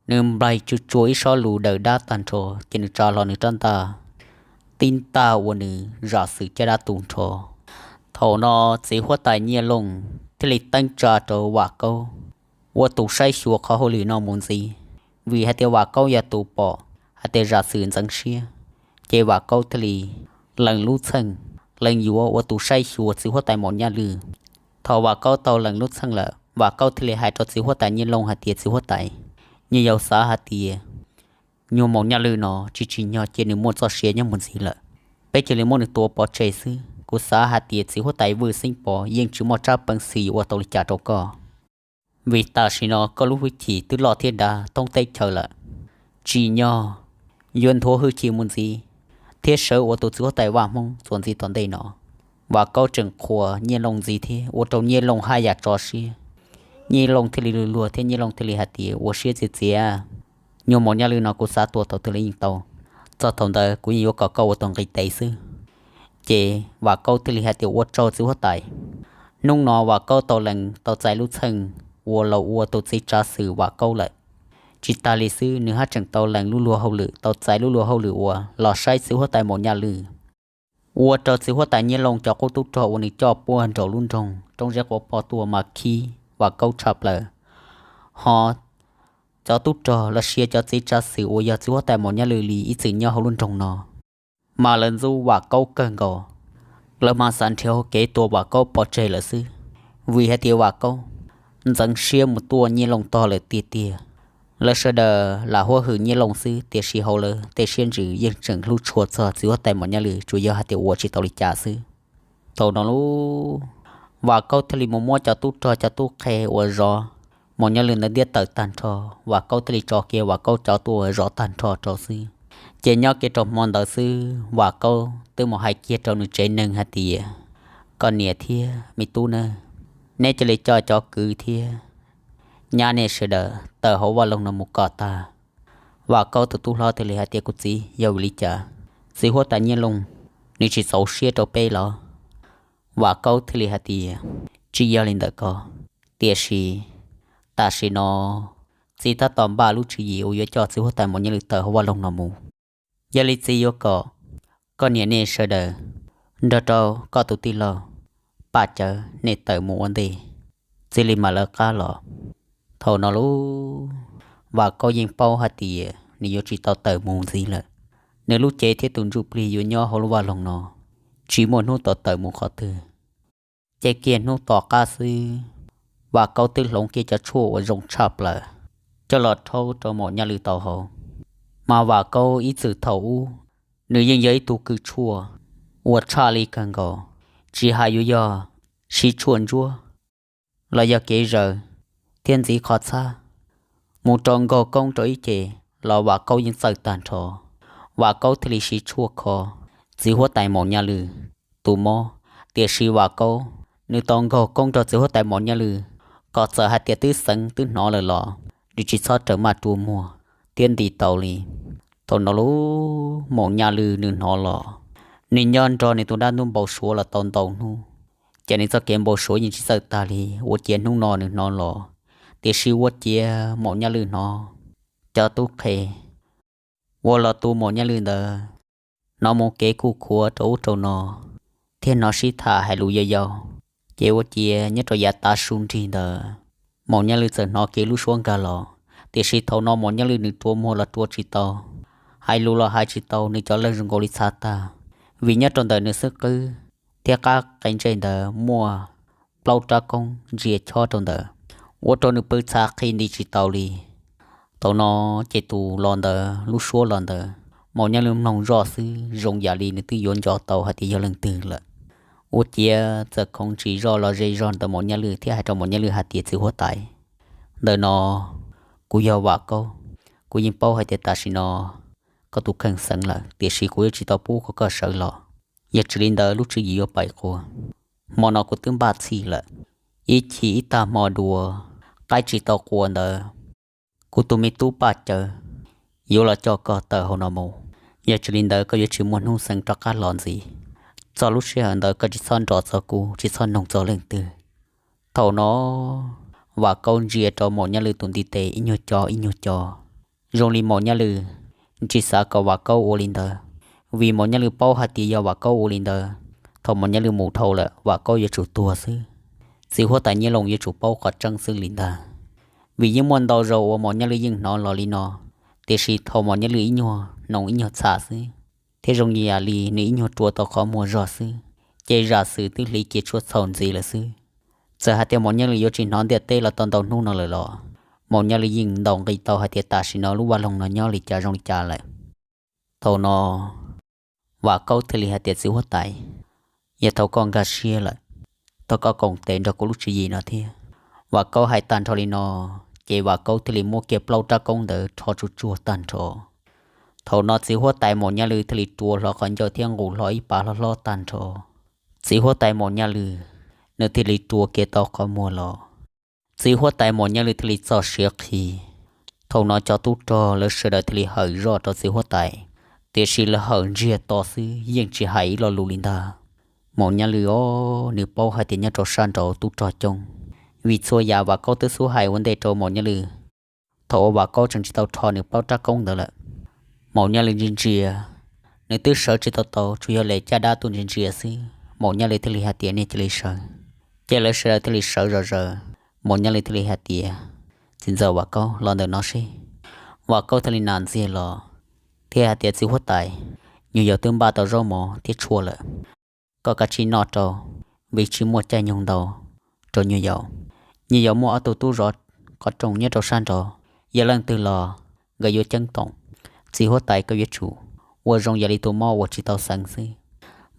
Nws nplaig tsuj tsuas ib sob lus daws dab tag nrho ces nws tsa hlo nws rab ntaj tib ntaj ua nws Zam Xwm caj dab tu nrho. Thaum no txiv huab tais Nyiaj Looj thiaj li teeb tsa rau Vam Kaub ua tus saib xyuas qhov hauj lwm no mus ntxiv, vim hais tias Vam Kaub yog tus pom hais tias Zam Xwm ntxeev siab, ces Vam Kaub thiaj li lees lub txheej, lees yuav ua tus saib xyuas txiv huab tais Maum Nyaj Lwm. Thaum Vam Kaub tau lees lub txheej lawm, Vam Kaub thiaj li hais rau txiv huab tais Nyiaj Looj hais tias, Txiv huab tais, nyuag yaus xav hais tias nyuag Maum Nyaj Lwm no tsis tsim nyog cia nws muaj txoj sia nyob mus ntxiv lawm. Peb cia li muab nws tua pov tseg xwb. Kuv xav hais tias txiv huab tais Vwj Xeeb Pov yeej tsis muaj tsab peev xwm yuav ua tau li cas rau koj, vim tam sim no koj lub hwj chim twb loj thiab dav thoob teb chaws lawm. Tsim nyog yuav nthuav hwj chim mus ntxiv thiab sawv ua tus txiv huab tais Vaj Hmoob txuas ntxiv tom ntej no. Vam Kaub tseem qhuas Nyiaj Looj ntxiv thiab ua rau Nyiaj Looj haj yam tso siab. Nyiaj Looj thiaj li luag luag thiab Nyiaj Looj thiaj li hais tias, Ua siab txias txias, nyuag Maum Nyaj Lwm no kuv xav tua thaum twg los yeej tau. Txog thaum ntawd kuv yeej yuav kom koj ua tus nqis tes xwb. Ces Vam Kaub thiaj li hais tias, Ua tsaug txiv huab tais. Hnub no Vam Kaub tau lees tau txais lub txheej uas los ua tus txiv tsav xwm Vam Kaub lawm. Tsis tas li xwb, nws haj tseem tau lees lub luag hauj lwm, tau txais lub luag hauj lwm uas los saib txiv huab tais Maum Nyaj Lwm. Ua rau txiv huab tais Nyiaj Looj cov qub tub rog uas nws coj puag nraum lub nroog Roob Zeb Quav Poj tuaj mas khib Vam Kaub tshaj plaws. Ho cov tub rog los sis cov txiv tsav xwm uas yog txiv huab tais Maum Nyaj Lwm li ib txwm nyob hauv lub nroog no mas lawv ntxub Vam Kaub kawg nkaus. Lawv mas xav nrhiav hauv kev tua Vam Kaub pov tseg lawm xwb, vim hais tias Vam Kaub ntxeev siab mus tua Nyiaj Looj tog lawm tiag tiag. Lawv sawv daws lam huab hwm Nyiaj Looj xwb, tiam sis hauv lawv tej siab ntsws yeej tseem hlub tshua txog txiv huab tais Maum Nyaj Lwm, tsuas yog hais tias ua tsis tau li cas xwb. Thaum no lub, Vam Kaub thiaj li mus muab cov tub rog cov tub qhe uas zov Maum Nyaj Lwm ntawd ntiab tawm tag nrho. Vam Kaub thiaj li tso kiag Vam Kaub cov tub uas zov tag nrho rau xwb. Ces nyob kiag rau hmo ntawd xwb Vam Kaub twb mus hais kiag rau nws tsev neeg hais tias, Koj niam thiab me tub na, neb cia li coj cov kwv thiab nyab nej sawv daws tawm hauv vaj loog no mus kom tag. Vam Kaub tus tub hlob thiaj li hais tias, Kuv txiv, yog vim li cas? Txiv huab tais Nyiaj Looj nws tsis txaus siab rau peb los? Vam Kaub thiaj li hais tias, Tsis yog li ntawd ko, tiam sis tam sim no txiv tab tom npaj lub tswv yim uas yuav coj txiv huab tais Maum Nyaj Lwm tawm hauv vaj loog no mus. Yog li txiv yuav kom koj niam nej sawv daws nrog rau koj tus tij laug Paj Cawv nej tawm mus ua ntej, txiv li mam lawv qab los. Thaum no lub, Vam Kaub yeej paub hais tias nws yuav tsis tau tawm mus ntxiv lawm. Nws lub cev thiab tus ntsuj plig yuav nyob hauv lub vaj loog no, tsis muaj hnub tau tawm mus qhov twg. Ces kiag hnub tom qab xwb, Vam Kaub twb hloov kiag cov tshuaj uas zoo tshaj plaws coj los rhaub rau Maum Nyaj Lwm tau haus. Mas Vam Kaub ib txwm thaum ub, nws yeej yog ib tug kws tshuaj uas tshaj li kawg nkaus, tsis hais yuav yog siv tshuaj ntsuab los yog kev zaws thiab ntxiv qhov txhab mus rau nkaug koob rau ib ce los Vam Kaub yeej txawj tag nrho. Vam Kaub thiaj li siv tshuaj kho txiv huab tais Maum Nyaj Lwm tus mob, tiam sis Vam Kaub nws tau nkaug koob rau txiv huab tais Maum Nyaj Lwm kom txawm hais tias twb xeev twb hnov lawm los nws tsis txhob raws maj rua muag thiab nti tau li. Thaum no lub, Maum Nyaj Lwm nws hnov los, nws nyob nrog nws tus dab ntub npau suav los tau ntau hnub, ces nws txoj kev npau suav yeej tsis txawj tag li. Ua ciav hnub no nws hnov los, tiam sis ua ciav Maum Nyaj Lwm hnov, cov tub qhe uas los tu Maum Nyaj Lwm ntawd hnov mus kev kuj khuav rau ub rau no, thiab hnov sib tham hais lus yau yau. Ces ua ciav nyob rau yav tav su nrig ntawd, Maum Nyaj Lwm txawm hnov kiag lub suab nkag los, tiam sis thaum no Maum Nyaj Lwm nws rua muag los rua tsis tau, hais lus los hais tsis tau, nws cov leeg zoo nkaus li txhav tag, vim nyob rau ntawm nws xub qwb thiab qab qe ntsej ntawd muaj plaub rab koob ntsia chob rau ntawd, ua rau nws pw txhav qhi nti tsis tau li. Thaum no ces tus los ntawd lub suab los ntawd, Maum Nyaj Lwm mloog zoj xwb zoo yam li nws twb yuav nco tau hais tias yog leej twg lawm. Ua ciav txawm khoov ntsis zoj los ze zog ntawm Maum Nyaj Lwm thiab hais rau Maum Nyaj Lwm hais tias, Txiv huab tais, ntawm no kuv yog Vam Kaub. Kuv yeej paub hais tias tam sim no koj tus kheej xeev lawm, tiam sis kuv yuav tsis tau pub kom koj sawv los. Yog tsis li ntawd lub tswv yim yuav pais quas. Hmo no kuv twb npaj txhij lawm, ib chim ib tag hmo dua, qaib tsis tau qua ntawd, kuv tus me tub Paj Cawv yuav los coj koj tawm hauv no mus. Yog tsis li ntawd koj yuav tsis muaj hnub xeev rov qab los ntxiv. Txog lub sij hawm ntawd koj tsis txhob nrov txog kuv, tsis txhob noog txog leej twg. Thaum no Vam Kaub ntsia rau Maum Nyaj Lwm tus ntiv tes ib nyuag co ib nyuag co, zoo li Maum Nyaj Lwm tsis xav kom Vam Kaub ua li ntawd, vim Maum Nyaj Lwm paub hais tias yog Vam Kaub ua li ntawd, thaum Maum Nyaj Lwm mus dhau lawm Vam Kaub yuav tsum tuag xwb. Txiv huab tais Nyiaj Loos yuav tsum paub qhov tseeb xwb li ntag. Vim yeej muaj ntau zaus uas Maum Nyaj Lwm yeej hnov los li no, tiam sis thaum Maum Nyaj Lwm ib nyuag noog ib nyuag txham xwb, thiab zoo yam li nws ib nyuag rua tau qhov muag zog xwb, ces zam xwm twb hliv kiag tshuaj txhaum ntxiv lawm xwb. Txawm hais tias Maum Nyaj Lwm yuav tsis hnov ntiaj teb los tau ntau hnub no lawm los, Maum Nyaj Lwm yeej ntaus nqi tau hais tias tam sim no lub vaj loog no nyob li cas zoo li cas lawm. Thaum no Vam Kaub thiaj li hais tias, Txiv huab tais, yog thaum koj nkag siab lawm, thov koj koom tes nrog kuv lub tswv yim no thiab. Vam Kaub hais tag nrho li no, ces Vam Kaub thiaj li muab kiag plaub rab koob ntawd rho tsuj tsuag tag nrho. Thaum no txiv huab tais Maum Nyaj Lwm thiaj li rua hlo qhov ncauj thiab nqus hlo ib pas hlob hlob tag nrho. Txiv huab tais Maum Nyaj Lwm, nws thiaj li rua kiag tau qhov muag los. Txiv huab tais Maum Nyaj Lwm thiaj li txoj siav qhi. Thaum no cov tub rog lawv sawv daws thiaj li hawm zoj rau txiv huab tais, tiam sis lawv hawm ntsiag to xwb yeej tsis hais ib lo lus li ntag. Maum Nyaj Lwm os, nws paub hais tias nyob rau sab nraud tub rog coob, vim txhua yam Vam Kaub twb xub hais ua ntej rau Maum Nyaj Lwm thaum uas Vam Kaub tseem tsis tau rho nws plaub rab koob ntawd lawm. Maum Nyaj Lwm ntsia ntsia, nws twb sawv tsis tau tau, tsuas yog lem caj dab tuaj ntsia ntsia xwb. Maum Nyaj Lwm thiaj li hais tias, Nej cia li sawv. Ces lawv sawv daws thiaj li sawv zom zaws. Maum Nyaj Lwm thiaj li hais tias, Txiv ntxawm Vam Kaub, los ntawm no seb. Vam Kaub thiaj li nas ntxiag los thiab hais tias, Txiv huab tais, nyuag yaus twb npaj tau zaub mov thiab tshuaj lawm, koj kav tsij noj rau, vim tsis muaj caij nyoog ntau rau nyuag yaus. Nyuag yaus muaj ob tug tub zov qhov rooj nyob rau sab nraud, yog leej twg los nkawd yuav ceeb toom. Txiv huab tais, koj yuav tsum ua zoo yam li tus mob uas tsis tau xeev xwb.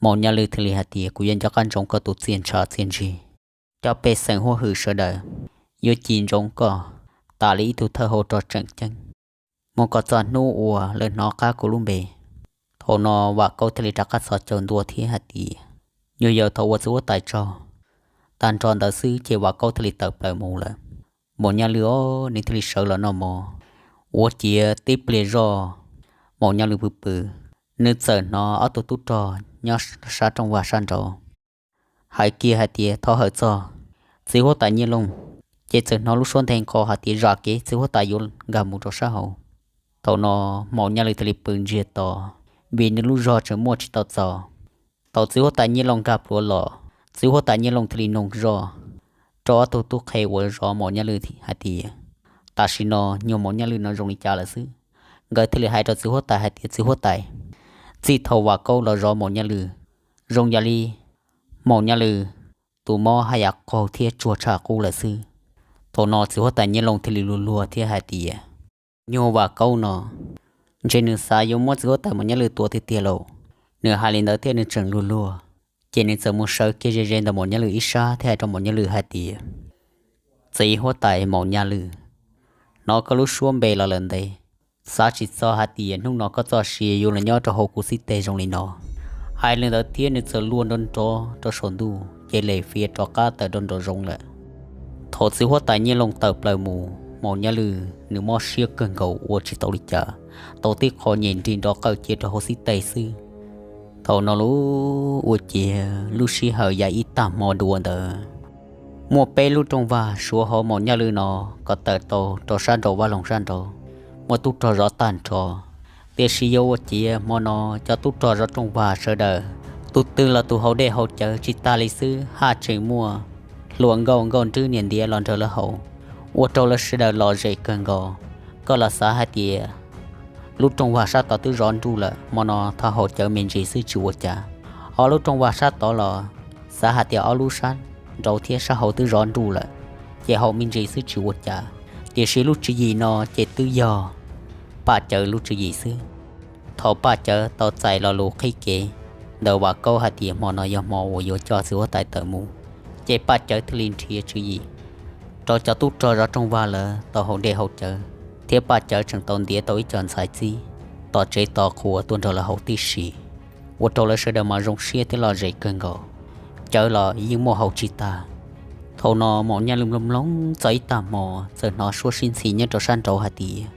Maum Nyaj Lwm thiaj li hais tias, Kuv yuav nco qab ntsoov koj tus txiaj ntshav txiaj ntsig. Cov pej xeem huab hwm sawv daws yuav ci ntsoov koj tas li ib tug thawj hau rog tseem ceeb, mus kom txog hnub uas lawv hnov qab kuv lub npe. Thaum no Vam Kaub thiaj li rov qab txhos caug ntua thiab hais tias, Nyuag yaus, thov ua txiv huab tais tsaug. Tag nrho ntawd xwb ces Vam Kaub thiaj li tawm plaws mus lawm. Maum Nyaj Lwm os, nws thiaj li sawv los noj mov. Ua ciav tib pliag zoj, Maum Nyaj Lwm pw pw, nws txawm hnov ob tug tub rog nyob sab rooj vag sab nraud hais kiag hais tias, Thov hawm txog txiv huab tais Nyiaj Looj. Ces txawm hnov lub suab nthe nqho hais tias, Zam kev, txiv huab tais yuav nkag mus rau sab hauv. Thaum no Maum Nyaj Lwm thiaj li pw ntsiag to, vim nws lub zog tseem muaj tsis tau txaus. Thaum txiv huab tais Nyiaj Looj nkag pluav los, txiv huab tais Nyiaj Looj thiaj li noog zoj rau ob tug tub qhe uas zov Maum Nyaj Lwm hais tias, Tam sim no nyuag Maum Nyaj Lwm no zoo li cas lawm xwb? Nkawd thiaj li hais rau txiv huab tais hais tias, Txiv huab tais, txij thaum Vam Kaub los zov Maum Nyaj Lwm, zoo yam li Maum Nyaj Lwm tus mob haj yam qaug thiab tsuag tshaj qub lawm xwb. Thaum no txiv huab tais Nyiaj Looj thiaj li luag luag thiab hais tias, Nyuag Vam Kaub no, ntshe nws xav yuav muab txiv huab tais Maum Nyaj Lwm tua tiag tiag lauj. Nws hais li ntawd thiab nws tseem luag luag, ces nws txawm mus sawv kiag ze ze ntawm Maum Nyaj Lwm ib sab thiab hais rau Maum Nyaj Lwm hais tias, Txiv huab tais Maum Nyaj Lwm, hnov koj lub suab npe los lawm ntev, xav tsis txog hais tias hnub no koj txoj sia yuav los nyob rau hauv kuv xib teg zoo li no. Hais li ntawd thiab nws txawm luag nrov nrov rau saum ntuj ces lem fiav rov qab tawm rau nraum zoov lawm. Thaum txiv huab tais Nyiaj Looj tawm plaws mus, Maum Nyaj Lwm nws mob siab kawg nkaus ua tsis tau li cas, tau tib qho nyem nrig nrov qawj cia rau hauv xib teg xwb. Thaum no lub ua ciav lub sij hawm yav ib tag hmo dua ntawd, muaj peb lub rooj vag suav hauv Maum Nyaj Lwm no kom tawm tau rau sab nraum vaj loog sab nraud, muaj tub rog zov tag nrho. Tiam sis yuav ua ciav hmo no cov tub rog zov rooj vag sawv daws Tus twg los tus haus dej haus cawv tsis tas li xwb, haj tseem muaj hluas nkauj nkauj nrwb niam ntiav los nrog lawv haus, ua rau lawv sawv daws lom zem kawg nkaus. Koj los xav hais tias lub rooj vag sab tod twb zov nruj lawm, hmo no thov haus cawv me ntsis xwb tsis ua cas. Ob lub rooj vag sab tod los xav hais tias ob lub sab nraud thiab sab hauv twb zov nruj lawm, ces haus me ntsis xwb tsis ua cas. Tiam sis lub tswv yim no ces twb yog Paj Cawv lub tswv yim xwb. Thaum Paj Cawv tau txais lo lus qhib kev ntawm Vam Kaub hais tias hmo no yog hmo uas yuav coj txiv huab tais tawm mus, ces Paj Cawv thiaj li nrhiav tswv yim rau cov tub rog zov rooj vag lawv tau haus dej haus cawv, thiab Paj Cawv tseem tau ntiav tau ib co ntxhais txib tom tsev tos qhuas tuaj nrog lawv haus tib si, ua rau lawv sawv daws mas zoo siab thiab lom zem kawg nkaus. Cawv los yeej muaj haus tsis tag. Thaum no Maum Nyaj Lwm mloog mloog txog ib tag hmo, txawm hnov suab sib ntxhi nyob rau sab nraud hais tias,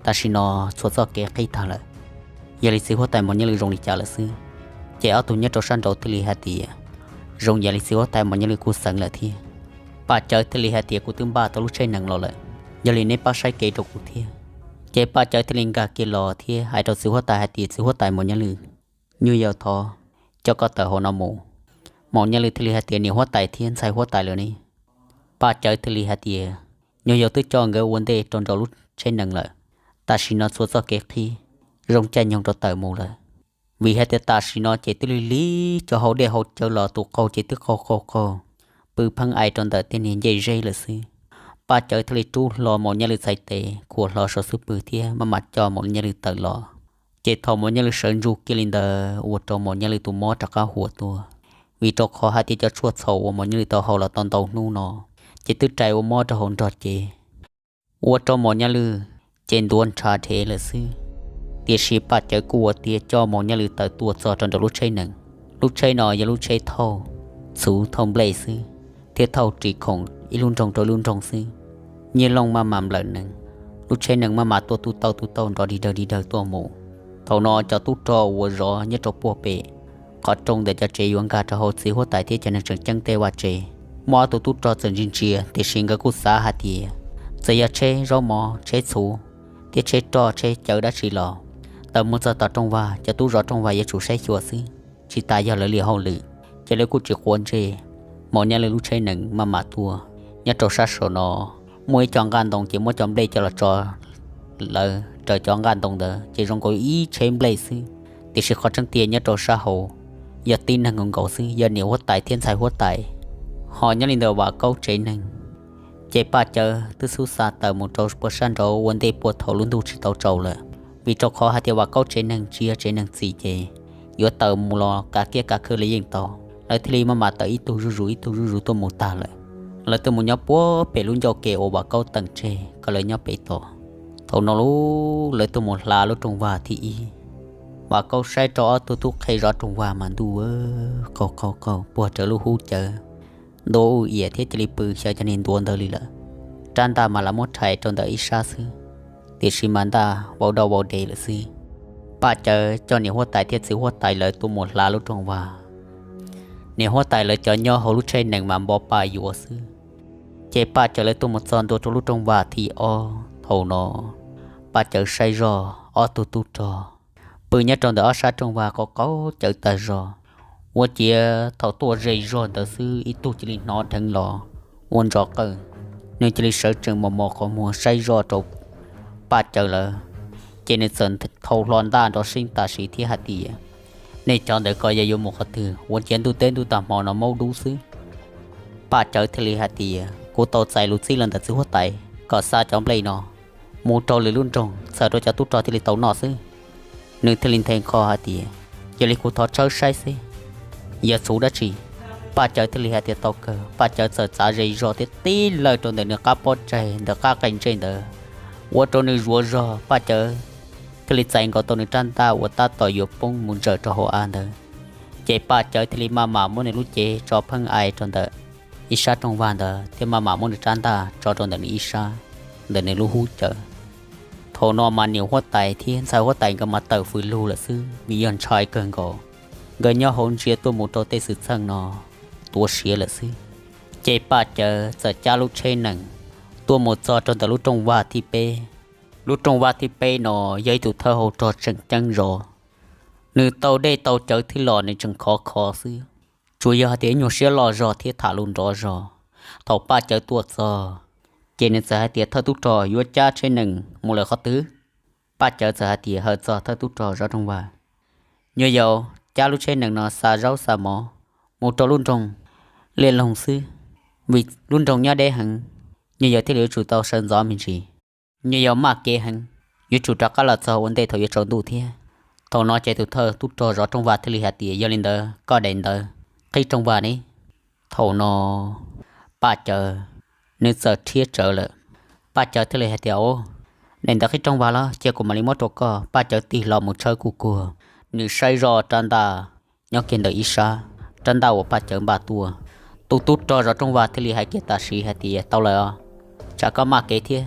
tam sim no txhua txoj kev qhib tag lawm, yog li txiv huab tais Maum Nyaj Lwm zoo li cas lawm xwb. Ces ob tug nyob rau sab nraud thiaj li hais tias, zoo yam li txiv huab tais Maum Nyaj Lwm kuj xeev lawm thiab. Paj Cawv thiaj li hais tias, kuv twb npaj tau lub tsheb nees los lawm, yog li neb pab saib kev rau kuv thiab. Ces Paj Cawv thiaj li nkag kiag los thiab hais rau txiv huab tais hais tias, txiv huab tais Maum Nyaj Lwm, nyuag yaus thov coj koj tawm hauv no mus. Maum Nyaj Lwm thiaj li hais tias, niam huab tais thiab ntxhais huab tais lawv ne? Paj Cawv thiaj li hais tias, nyuag yaus twb coj nkawd ua ntej rau nraum lub tsheb nees lawm, tam sim no txhua txoj kev qhib zoo caij nyoog rau tawm mus lawm. Vim hais tias tam sim no ces twb lig lig, cov haus dej haus cawv los tus qaug ces twb qaug qaug qaug, pw pheej ai rau ntawm tej niag ncej zeb lawm xwb. Paj Cawv thiaj li rub hlo Maum Nyaj Lwm txhais tes khuam hlo saum xub pwg thiab maj mam coj Maum Nyaj Lwm tawm los. Ces thaum Maum Nyaj Lwm sawv ntsug kiag li ntawd ua rau Maum Nyaj Lwm tus mob rov qab huam tuaj, vim rau qhov hais tias cov tshuaj txhaum uas Maum Nyaj Lwm tau haus los tau ntau hnub no ces twb rais ua mob rau hauv nrog cev, ua rau Maum Nyaj Lwm ces ntuav ntshav dhev lawm xwb. Tiam sis Paj Cawv kuj ua tiag coj Maum Nyaj Lwm tawm tuaj txog rau nraum lub tsheb nees. Lub tsheb no yog lub tsheb thauj txhuv thauj nplej xwb, thiab thauj ris khoom ib lub nroog rau ib lub nroog xwb. Nyiaj looj maj mam nplawm nees, lub tsheb nees maj mam tuaj tu tauj tu tauj nrov dig dawg dig dawg tuaj mus. Thaum no cov tub rog uas zov nyob rau puag pem qhov rooj ntawm cov tsev yuav nkag rau hauv txiv huab tais thiab cov neeg tseem ceeb tej vaj tsev, muaj ob tug tub rog txawm ntsia ntsia, tiam sis nkawd kuj xav hais tias txawm yog tsheb zaub mov, tsheb txhuv, thiab tsheb roj tsheb cawv dab tsi los tawm mus txog tom rooj vag, cov tub zov rooj vag yuav tsum saib xyuas xwb, tsis tas yog lawv li hauj lwm, ces lawv kuj tsis quav ntsej. Maum Nyaj Lwm lub tsheb nees maj mam tuaj. Nyob rau sab saum no muaj ib co nqaj ntoo ces muab cov nplej coj los tso lawm raws cov nqaj ntoo ntawd ces zoo nkaus ib tsheb nplej xwb. Tiam sis qhov tseeb tiag nyob rau sab hauv yog tib neeg nkaus nkaus xwb, yog niam huab tais thiab ntxhais huab tais. Ho nyob li ntawm Vam Kaub tsev neeg, ces Paj Cawv twb xub xa tawm mus rau puag sab nraud ua ntej puag thaum lub ntuj tsis tau tsaus lawm, vim rau qhov hais tias Vam Kaub tsev neeg tsis yog tsev neeg txim ces yuav tawm mus los kav kiab kav khw los yeej tau. Lawv thiaj li maj mam tawm ib tug zuj zus ib tug zuj zus tuaj mus tag lawm. Lawv tuaj mus nyob puag pem lub ncauj ke uas Vam Kaub teem tseg kom lawv nyob pem tod. Thaum no lub lawv tuaj mus hla lub rooj vag thib ib. Vam Kaub saib rau ob tug tub qhe zov rooj vag mas ntuj, qaug qaug qaug puag raws lub hub cawv, ntuav u iam thiab cia li pw xyaw cov niag ntuav ntawd li lawm. Rab ntaj mas lam muab rhais rau ntawm ib sab xwb, tiam sis mas ntaj vau dau vau dev lawm xwb. Paj Cawv coj niam huab tais thiab txiv huab tais lawv tuaj mus hla lub rooj vag. Niam huab tais lawv cov nyob hauv lub tsheb nees mas npo pa yuav xwb. Ces Paj Cawv lawv tuaj mus txog ntua rau lub rooj vag thib ob. Thaum no Paj Cawv saib zoj ob tug tub rog pw nyob rau ntawm ob sab rooj vag qaug qaug cawv tag zog. Ua ciav thaum tuaj ze zog ntawd xwb ib tug cia li hnov dheev los ua ntsov qawj. Nws cia li sawv tsees mos mos qhov muag saib zoj rau Paj Cawv lawv, ces nws txawm thau hlo ntaj nrov seeb tam sim thiab hais tias, nej cov ntawd ko yog yuav mus qhov twg? Ua ciav ntuj teb ntuj tag hmo no maub dub xwb. Paj Cawv thiaj li hais tias, kuv tau txais lus txib los ntawm txiv huab tais kom xa cov nplej no mus rau lwm lub nroog txhawm rau cov tub rog thiaj li tau noj xwb. Nws thiaj li nthe nqho hais tias, yog li kuv thov tshawb saib xwb, yog txhuv dab tsi? Paj Cawv thiaj li hais tias tau kawg. Paj Cawv txawm txav ze zog thiab tib lawg rau ntawm nws qab pob tsaig ntawm qab qe ntsej ntawd, ua rau nws zuav zog. Paj Cawv thiaj li txais nkaus tau nws rab ntaj uas tab tom yuav poob mus ntsawm rau hauv av ntawd. Ces Paj Cawv thiaj li maj mam muab nws lub cev tso pheej ai rau ntawm ib sab rooj vag ntawd thiab maj mam muab nws rab ntaj tso rau ntawm nws ib sab, ntawm nws lub hub cawv. Thaum no mas niam huab tais thiab ntxhais huab tais nkawd mas tawm fws lug lawm xwb vim yog ntshai kawg nkaus. Nkawd nyob hauv ntsia tuaj mus rau tej xwm txheej no tuav siav lawm xwb. Ces Paj Cawv txawm cab lub tsheb nees tuaj mus txog rau ntawm lub rooj vag thib peb. Lub rooj vag thib peb no yog ib tug thawj hau rog tseem ceeb zov. Nws tau dej tau cawv thiab los nws tseem khov kho xwb, tsuas yog hais tias nyuag siab loj zog thiab tham lus nrov zog. Thaum Paj Cawv tuaj txog, ces nws txawm hais tias, Thawj tub rog, yuav cab tsheb nees mus lawm qhov twg? Paj Cawv txawm hais tias, Hawm txog thawj tub rog Zov Rooj Vag, nyuag yaus cab lub tsheb nees no xa zaub xa mov mus rau lub nroog Liaj Loog xwb, vim lub nroog nyob deb heev, nyuag yaus thiaj li yuav tsum tau sawv ntxov me ntsis. Nyuag yaus maj kev heev, yuav tsum rov qab los txog ua ntej thaum yuav tsaus ntuj thiab. Thaum no ces tus thawj tub rog Zov Rooj Vag thiaj li hais tias, Yog li ntawd koj daim ntawv qhib rooj vag ne? Thaum no Paj Cawv nws txawm rhiab tsawv lawm. Paj Cawv thiaj li hais tias, Au, daim ntawv qhib rooj vag los cia kuv mam li muab rau koj. Paj Cawv tig hlo mus tshawb kuj kuag, nws saib zoj rab ntaj nyob kiag ntawm ib sab, rab ntaj uas Paj Cawv npaj tuaj. Tus tub rog Zov Rooj Vag thiaj li hais kiag tam sim hais tias, Tau lawm os, tsam koj maj kev thiab.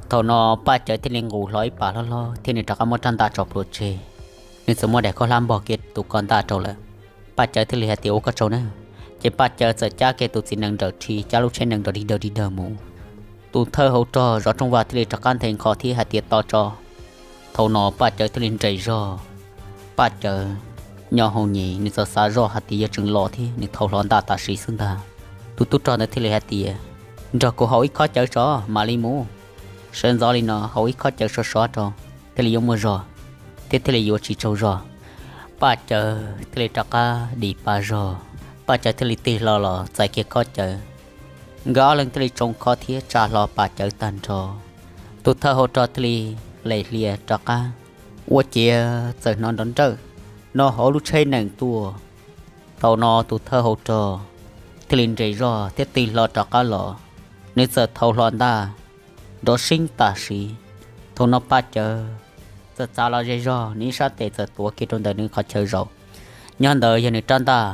Thaum no Paj Cawv thiaj li nqus hlo ib pas hlob hlob thiab nws rov qab muab rab ntaj tso plhuav tseg. Nws txawm muab daim khaub hlab npog kiag tus ko ntaj rau lawm. Paj Cawv thiaj li hais tias, Ua koj tsaug nawb. Ces Paj Cawv txawm cab kiag tus txiv nees nrawm rhi cab lub tsheb nees nrov dig dawg dig dawg mus. Tus thawj hau rog Zov Rooj Vag thiaj li rov qab nthe nkho thiab hais tias, Tos tso. Thaum no Paj Cawv thiaj li nres zog. Paj Cawv nyob hauv nyem, nws txawm xav zoj hais tias yog tseem los thiab, nws thau hlo ntaj tam sim xwb ntag. Tus tub rog ntawd thiaj li hais tias, Nrog kuv haus ib khob cawv tso mam li mus. Sawv ntxov li no haus ib khob cawv sov sov rau, thiaj li yuav muaj zog thiab thiaj li yuav tsis tsaug zog. Paj Cawv thiaj li rov qab dim pa zog, Paj Cawv thiaj li tig hlo los txais kiag khob cawv. Nkawd ob leeg thiaj li tsoo khob thiab tsa hlo Paj Cawv tag nrho. Tus thawj hau rog thiaj li lem hlias rov qab, ua ciav txawm hnov nrov nrawj no hauv lub tsheb nees tuaj. Thaum no tus thawj hau rog thiaj li nres zog thiab tig hlo rov qab los, nws txawm thau hlo ntaj nrov seeb tam sim. Thaum no Paj Cawv txawm txav los ze zog, nws ib sab tes txawm tuav kiag rau ntawm nws qhov chaw zaum. Nyob ntawd yog nws rab ntaj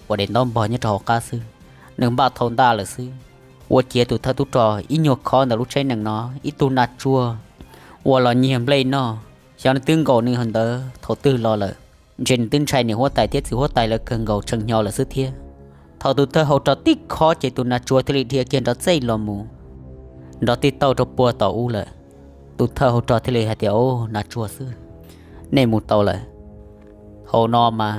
uas daim ntaub npog nyob rau hauv qab xwb, nws npaj thau ntaj lawm xwb. Ua ciav tus thawj tub rog ib nyuag khob ntawm lub tsheb nees no, ib tug nas tsuag uas los nyiag nplej noj, xyov nws twb nkaum nws hauv ntawd thaum twg los lawm. Ntshe nws twb ntshai niam huab tais thiab txiv huab tais lawv kawg nkaus tshee hnyo lawm xwb thiab. Thaum tus thawj hau rog tib khob ces tus nas tsuag thiaj li dhia kiag nrov txej los mus, nrov tib tauj rau puag tom ub lawm. Tus thawj hau rog thiaj li hais tias, Au, nas tsuag xwb, nej mus tau lawm. Thaum no mas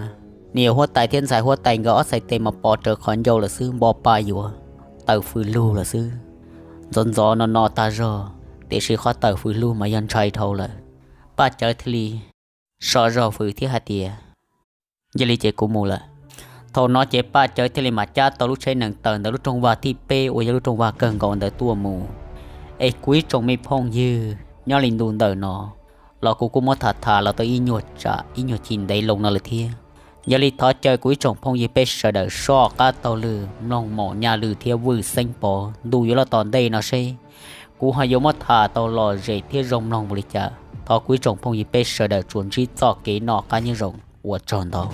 niam huab tais thiab ntxhais huab tais nkawd ob txhais tes mas pov rawv qhov ncauj lawm xwb, npo pa yuav, taws fws lug lawm xwb. Ntxov ntxov no no tag zog, tiam sis qhov taws fws lug mas yog ntshai dhau lawm. Paj Cawv thiaj li so zog fws thiab hais tias, Yog li ces kuv mus lawm. Thaum no ces Paj Cawv thiaj li mam cab tau lub tsheb nees taws ntawm lub rooj vag thib peb uas yog lub rooj vag kawg nkaus ntawd tuaj mus. Es kuv ib tsoom me phooj ywg, nyob li ntu ntawm no los kuv kuj muab tham tham los tau ib nyuag tsam ib nyuag chim ntev loo no lawm thiab. Yog li thov caw kuv ib tsoom phooj ywg peb sawv daws soj qab taug lw mloog Maum Nyaj Lwm thiab Vwj Xeeb Pov ntu yuav los tom ntej no seb kuv ho yuav muab tham tau lom zem thiab zoo mloog npaum li cas. Thov kuv ib tsoom phooj ywg peb sawv daws tsuas ntsib txoj kev noj qab nyob zoo, ua tsaug ntau.